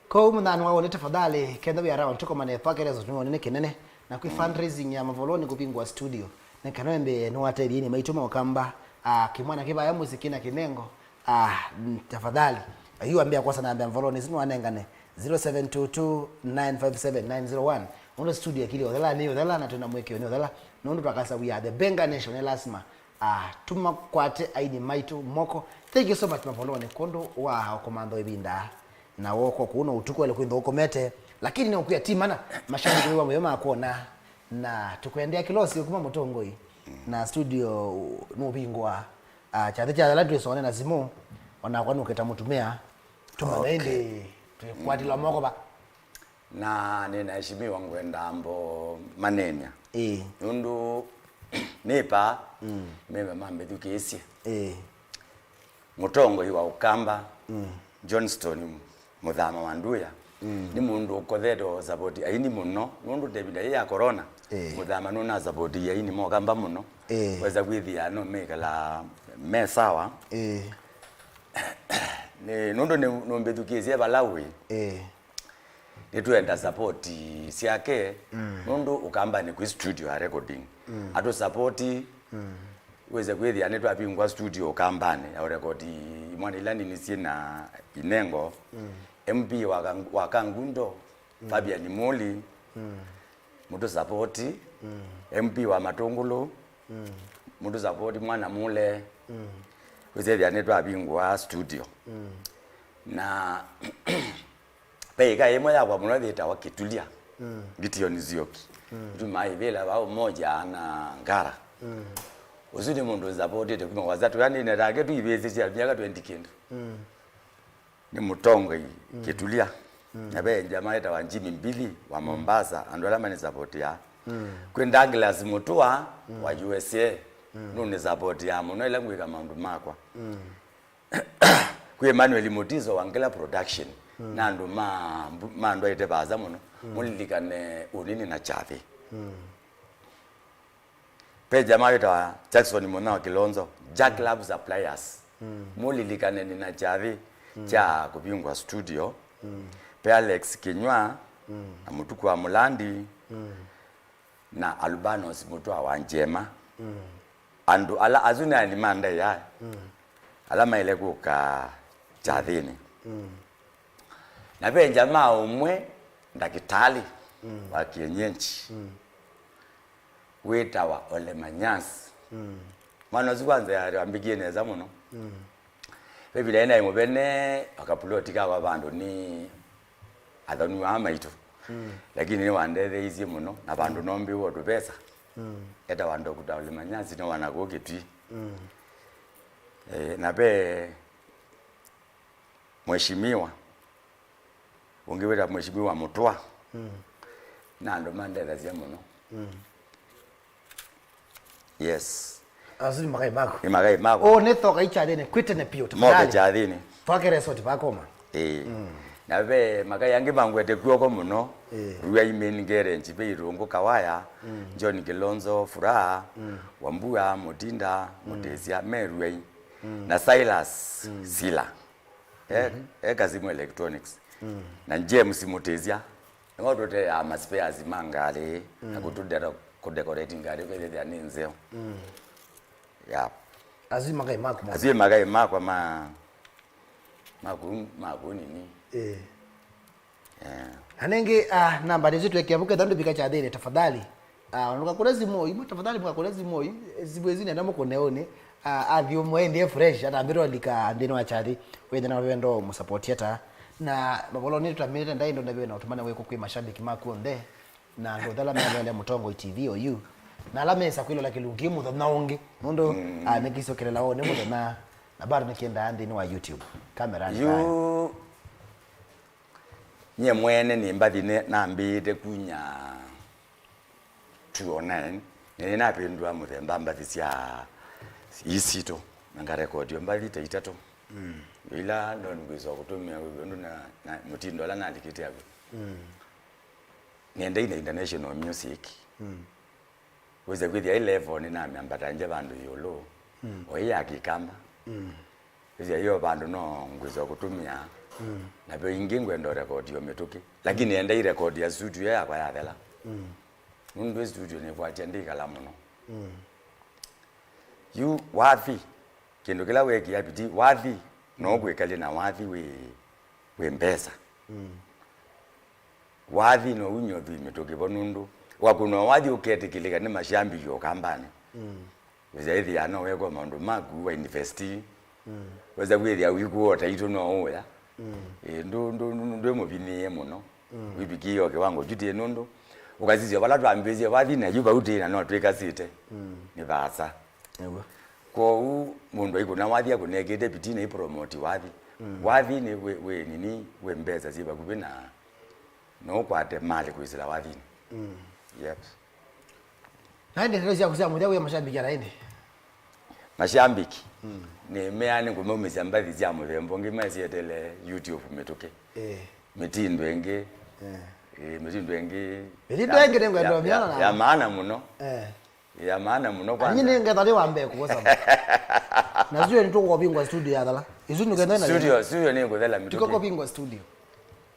Kwoou mũnyanĩ wa ũnĩ tafadhali, kenda wĩ around, tũkomane Thwake Resort nĩ kĩnene, na kwĩ, mm, fundraising ya Mavoloni kũvingũa studio, nĩ kana wembe nĩwatethie nĩ maitũ ma Ũkamba, ah, kĩmwana kĩvaya mũsiki na kĩnengo, ah, mm, tafadhali. Ayu ambĩa kwasa namba ya Mavoloni, isu nĩwanengane, zero seven two two, nine five seven, nine zero one. Ũndũ studio ĩkĩlye ũthela, nĩ ũthela, na twĩna mũĩkĩĩo nĩ ũthela, nũndũ twakasa we are the Benga Nation, nĩ lasima, ah, tũmakwate aini maitũ moko. Thank you so much, Mavoloni, kwondũ wa ũkomantha ĩvinda. Na woko kũu no ũtukũ ele kwĩthwa ũkomete, lakini no kwĩa ti mana, mashabiki wĩwa mũyo makwona, na tũkwendea kĩla ũseo kuma Mũtongoi, na studio nũvingũa, ah, kyathĩ kya yala twĩsone na simũ, onakwa nũkĩta mũtumĩa, tũmane, okay, ĩndĩ twĩkwatĩlwa moko va. Na nĩnaheshimiwa ngwenda mbo manenia. Ĩĩ. Nũndũ nĩ pa, mm, meme mambĩthukĩĩsye. Ĩĩ. Mũtongoi wa Ũkamba, mm, Johnston Mũthama wa Nduya, mm, nĩ mũndũ ũkothete o support aini mũno, nũndũ ta ĩvinda yĩĩ ya corona, eh, Mũthama nũna support aini ma Ũkamba mũno, eh, wesa kwĩthĩa no mekala me sawa. Eh. Nĩ, nũndũ nĩ, nũmbĩthukĩĩsye vala wĩ. Eh. Nĩtwenda support syake, mm, nũndũ Ũkambanĩ kwĩ studio ya recording. Mm. Atũ support, mm, wĩse kwĩthĩa nĩtwavingũa studio Ũkambanĩ ya ũrekodi imwana ila nini syĩ na inengo. Mm. M P wa Kang-, wa Kangundo, mm, Fabian Muli, mm, mũtũ support. Mm. M P wa Matũngũlũ, mm, mũtũ support mwana mũle. Mm. Wĩsethĩa nĩtwavingũa studio. Mm. Na Ve ĩka ĩmwe yakwa mũno yĩtawa Kĩtulya. Mm. Gideon Nzioki. Mm. Tumaa ivĩla vau moja na Ngara. Mm. Ũsu nĩ mũndũ nsapotete kuma kwasa, tũyanĩne take tũivĩsĩ sya myaka twenty kĩndũ. Mm. Nĩ mũtongoi, mm, Kĩtulya. Mm. Na ve jamaa etawa Jimmy Mbili wa Mombasa, andũ ala manisapotĩaa. Mm. Kwĩ Douglas Mũtũa, mm, wa U S A. Mm. Nũnisapotĩaa mũno ĩla ngwĩka maũndũ makwa. Mm. Kwĩ Emmanuel Mutiso wa Ngela Production, mm, na andũ ma, ma andũ aite vaasa mũno, mm, mũlilikane ũnini na kyathĩ. Mm. Ve jamaa wĩtawa Jackson Mũnyao Kilonzo, Jack Love Suppliers. Mm. Mũlilikane nĩ na kyathĩ, mm, kya kũvingwa studio. Mm. Ve Alex Kinywa, mm, na Mũtuku wa Mũlandi. Mm. Na Albanos Mũtũa wa Njema. Mm. Andũ ala, asu nĩ aeni ma ndaĩa, mm, ala maĩle kũka kyathĩnĩ. Mm. Na ve jamaa ũmwe ndakĩtalĩ, mm, wa kienyeji, mm, wĩtawa Ole Manyasi. Mm. Mwana ũsu kwanza yambĩkie nesa mũno. Mm. Ve ĩvinda yĩĩ naĩ mũvene, akapuloti kakwa vandũ nĩ athoni aa maitũ. Mm. Lakini nĩwandetheeisye mũno, na vandũ, mm, nombĩwa tũvesa. Mm. Etawa Doctor Ole Manyasi, nĩ wa na kũu Kĩtui. Mm. Eh, na ve Mheshimiwa ũngĩ wĩtawa Mheshimiwa Mũtũa. Mm. Na andũ mandethasya mũno. Mm. Yes. Asu nĩ makai maku. Nĩ makai makwa. O, nĩ thoka ikyathĩnĩ, kwĩ tene piũ, moke tafadhali. Kyathĩnĩ. Twake resort pakoma. Ĩĩ. Mm. Na ve makai angĩ mangwete kw'oko mũno. Ĩĩ. Ruai Main Garage, ve Irũngũ Kawaya, mm, John Kilonzo, Furaha, mm, Wambua, Mutinda, mm, Mutisya, me Ruai. Mm. Na Silas, mm, Sila. E, mhm, e Kasimu Electronics. Mm. Na James Mutisya. Nĩmo tũteaa ma spares ma ngalĩ, na, mm, kũtũdera-, kũdecorate ngalĩ kwĩthĩa nĩ nzeo. Mm. Yeah. Asu nĩ makai maku ma. Asu nĩ makai makwa ma, maku, maku nini. Eh. Yeah. Na nĩngĩ, ah, namba nĩsyo twekĩa vau ketha ndũvika kyathĩnĩ, tafadhali. Ah, ndũkakũle simũ ĩmwe, tafadhali mũkakũle simũ ĩmwe, simũ ĩsu nenda mũkũne ũnĩ. Ah, athi ũmwe endie fresh, atambĩtwe alika nthĩnĩ wa kyathĩ. Wĩthĩa na wendo mũsapoti ata. Na mavolonĩ tũtamĩte ndaĩ ndo ndavĩwe na ũtũmane wĩko kwĩ mashabiki maku onthe. Na andũ onthe ala meleele Mũtongoi T V oyu. Na ala mesa kwĩlola kĩlungu kĩĩ mũthenya ũngĩ. Nũndũ, mm, ah, nĩkĩsyokelela ũnĩ mũthenya. Na bado nĩkĩendaa nthĩnĩ wa YouTube. Kamera nĩ yu kaya. Nyie mwene nĩ mbathi nĩ-, nambĩĩte kunya two oh nine, na nĩnavĩndũa mũthemba mbathi sya ii sitũ, na ngarekodi o mbathi ta itatũ. Mm. Ila ndo ngwĩsa kũtũmĩa ũndũ na, na mũtindo ala nalikĩte aw'o. Mm. Nĩendai na international music. Mm. Wĩsa kwĩthĩa ĩ level nĩnamyambata nje vandũ ĩũlũ, mm, o ĩ ya Kĩkamba. Mm. Wĩsa ĩyo vandũ no ngwĩsa kũtũmĩa. Mm. Na vyo ingĩ ngwenda ũrekodi o mĩtũkĩ. Lakini enda irekodi ya studio yakwa yathela. Mm. Nũndũ ĩ studio nĩkwatya ndĩkala mũno. Mm. Yu wathi, kĩndũ kĩla wekĩa bidii, wathi, no, mm, kwĩkalya na wathi wĩ, wĩ mbesa. Mm. Wathi no unye ũthui mĩtũkĩ vo nũndũ wakũnwa wathi ũketĩkĩlĩka nĩ mashambiki o kambanĩ. Mm. Wĩsa ĩthĩa no wekwa maũndũ maku wa investi. Mm. Wĩsa kwĩthĩa wĩkũota itũ no ũya. Mm. Ĩ, ndũ, ndũ, ndũ, ndwĩ mũvinyĩĩe mũno. Mm. Wĩvikĩĩe o kĩwango kyu tĩ nũndũ ũkasisya vala twambĩĩsye vathi na yu vau tĩ na no twĩkasĩte. Mm. Nĩ vaasa. Nĩw'o. Kwoou mũndũ aikũna wathi akũnekĩte pitina ipromoti wathi. Mm. Wathi nĩ wĩ, wĩ nini, wĩ mbesa syĩ vakuvĩ na no ũkwate malĩ kwĩsĩla wathinĩ. Mm. Yep. Na ĩndĩ ndeto syaku sya mũthya wĩ mashabiki ala ĩndĩ? Mashabiki. Mm. Nĩ mea nĩ kũmaumĩsya mbathi sya mũthemba ũngĩ mesietele YouTube mĩtũkĩ. Eh. Mĩtindo ĩngĩ. Eh. Eh, mĩtindo ĩngĩ. Mĩtindo ya, ĩngĩ nĩ ngwenda ya, ũmĩona ya, na ya maana mũno. Eh. Ya maana mũno kwanza. Anyi nĩ ngetha nĩ wa mbee kũvosa. Na studio nĩ tũkũvingwa studio ya thala. Isu nĩ ngetha na studio, studio nĩ ngũthela mĩtũkĩ. Tũkũvingwa studio.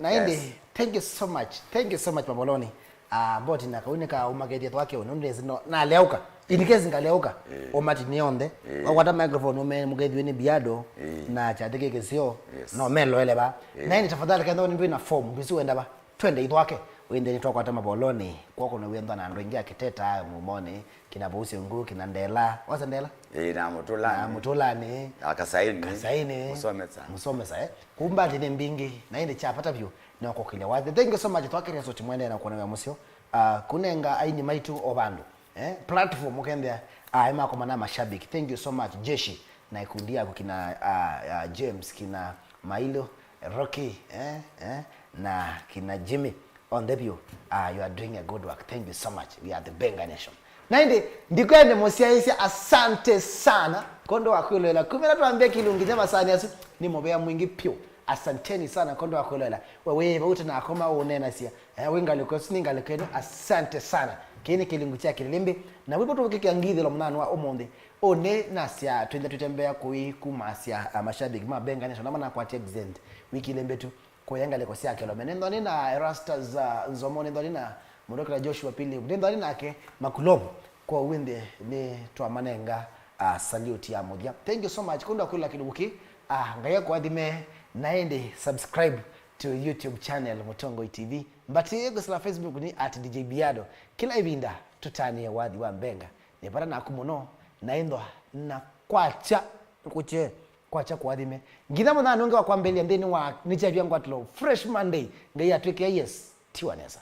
Na ĩndĩ, yes, thank you so much. Thank you so much, Maboloni. Ah, mboti na kauni ka ũmakethie twake ũnũ nĩsĩ no naleũka. In case ngaleũka, eh, ũmati nĩ onthe. Eh. Wakwata microphone ũme mũkethiwe nĩ Biado, eh, na kyathĩ kĩ kĩseo, yes, no meloele va. Eh. Na ĩndĩ tafadhali kenda nĩ ndwĩ na form, ndwĩsi wenda va. Twende ithwake. Wĩndĩ nĩ twakwata Maboloni, kwoko na wĩenda na andũ aingĩ akĩteta mũmonĩ. Kina Vausi Nguu, kina Ndela. Wasa Ndela? Ĩĩ, na Mũtũlanĩ. Na Mũtũlanĩ. Na Kasaini. Kasaini. Mũsomesa. Mũsomesa, eh? Kumba nthĩ nĩ mbingĩ, na ĩndĩ kya vata vyũ, nĩ ũkũkĩlya wathi. Thank you so much, twakĩlya soti mwendee na kuona wĩa mũseo. Ah, kunenga aini maitũ o vandũ. Eh? Platform ũkendea, ah, ema koma na mashabiki. Thank you so much, Jeshi, na ikundi yaku kina, ah, ah, James, kina Mailo, Rocky, eh, eh, na kina Jimmy. Onthe vyũ, ah, you are doing a good work. Thank you so much. We are the Benga Nation. Na ĩndĩ, ndikwende mũsyaĩĩsya asante sana. Kondo wa kwĩloela. Kumĩla twambia kĩlungu kya masani asu, nĩ mũvea mwingĩ pyũ. Asanteni sana kondo wa kwĩloela. We wĩ vau tena akoma ũnenasya. Eh, wĩ ngalĩko ĩsu nĩ ngalĩko ĩno. Asante sana. Kĩĩ nĩ kĩlungu kya kĩlĩlĩmbĩ. Na wĩvo tũvikĩkĩa ngithĩlo mũnana wa ũmũnthĩ. Ũnĩ nasya twĩtha tũtembea kũi kumasya, ah, mashabiki ma Benga Nation. Nama nakwatya accent. Wiki ile mbetu. Kũya ngalĩko sya kĩlome. Nĩnthoni na Erastus, uh, Nzomo, nĩnthoni na Mũndokela Joshua Philip, nĩnthoni nake Makulovu. Kwoou nthĩ nĩ twamanenga, uh, salute ya mũthya. Thank you so much. Kũndũ akwĩla kĩlungu kĩ, uh, Ngai akũathime, na ĩndĩ subscribe to YouTube channel Mũtongoi T V. But kwĩsĩla Facebook nĩ at D J Biado. Kĩla ĩvinda tũtanĩe wathi wa Mbenga. Nĩ vata naku mũno, na ĩnthwa na kwakya, kũkye, kwakya kũathime. Nginya mũthenya ũngĩ wa kwambĩlĩlya nthĩnĩ wa Nĩ Kyavya Ngwatĩlo, Fresh Monday, Ngai atwĩkĩe, yes, tiwa nesa.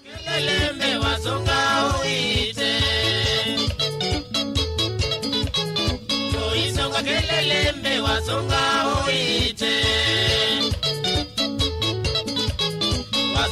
Kelele mbe wasonga uite. Toisonga kelele mbe wasonga uite.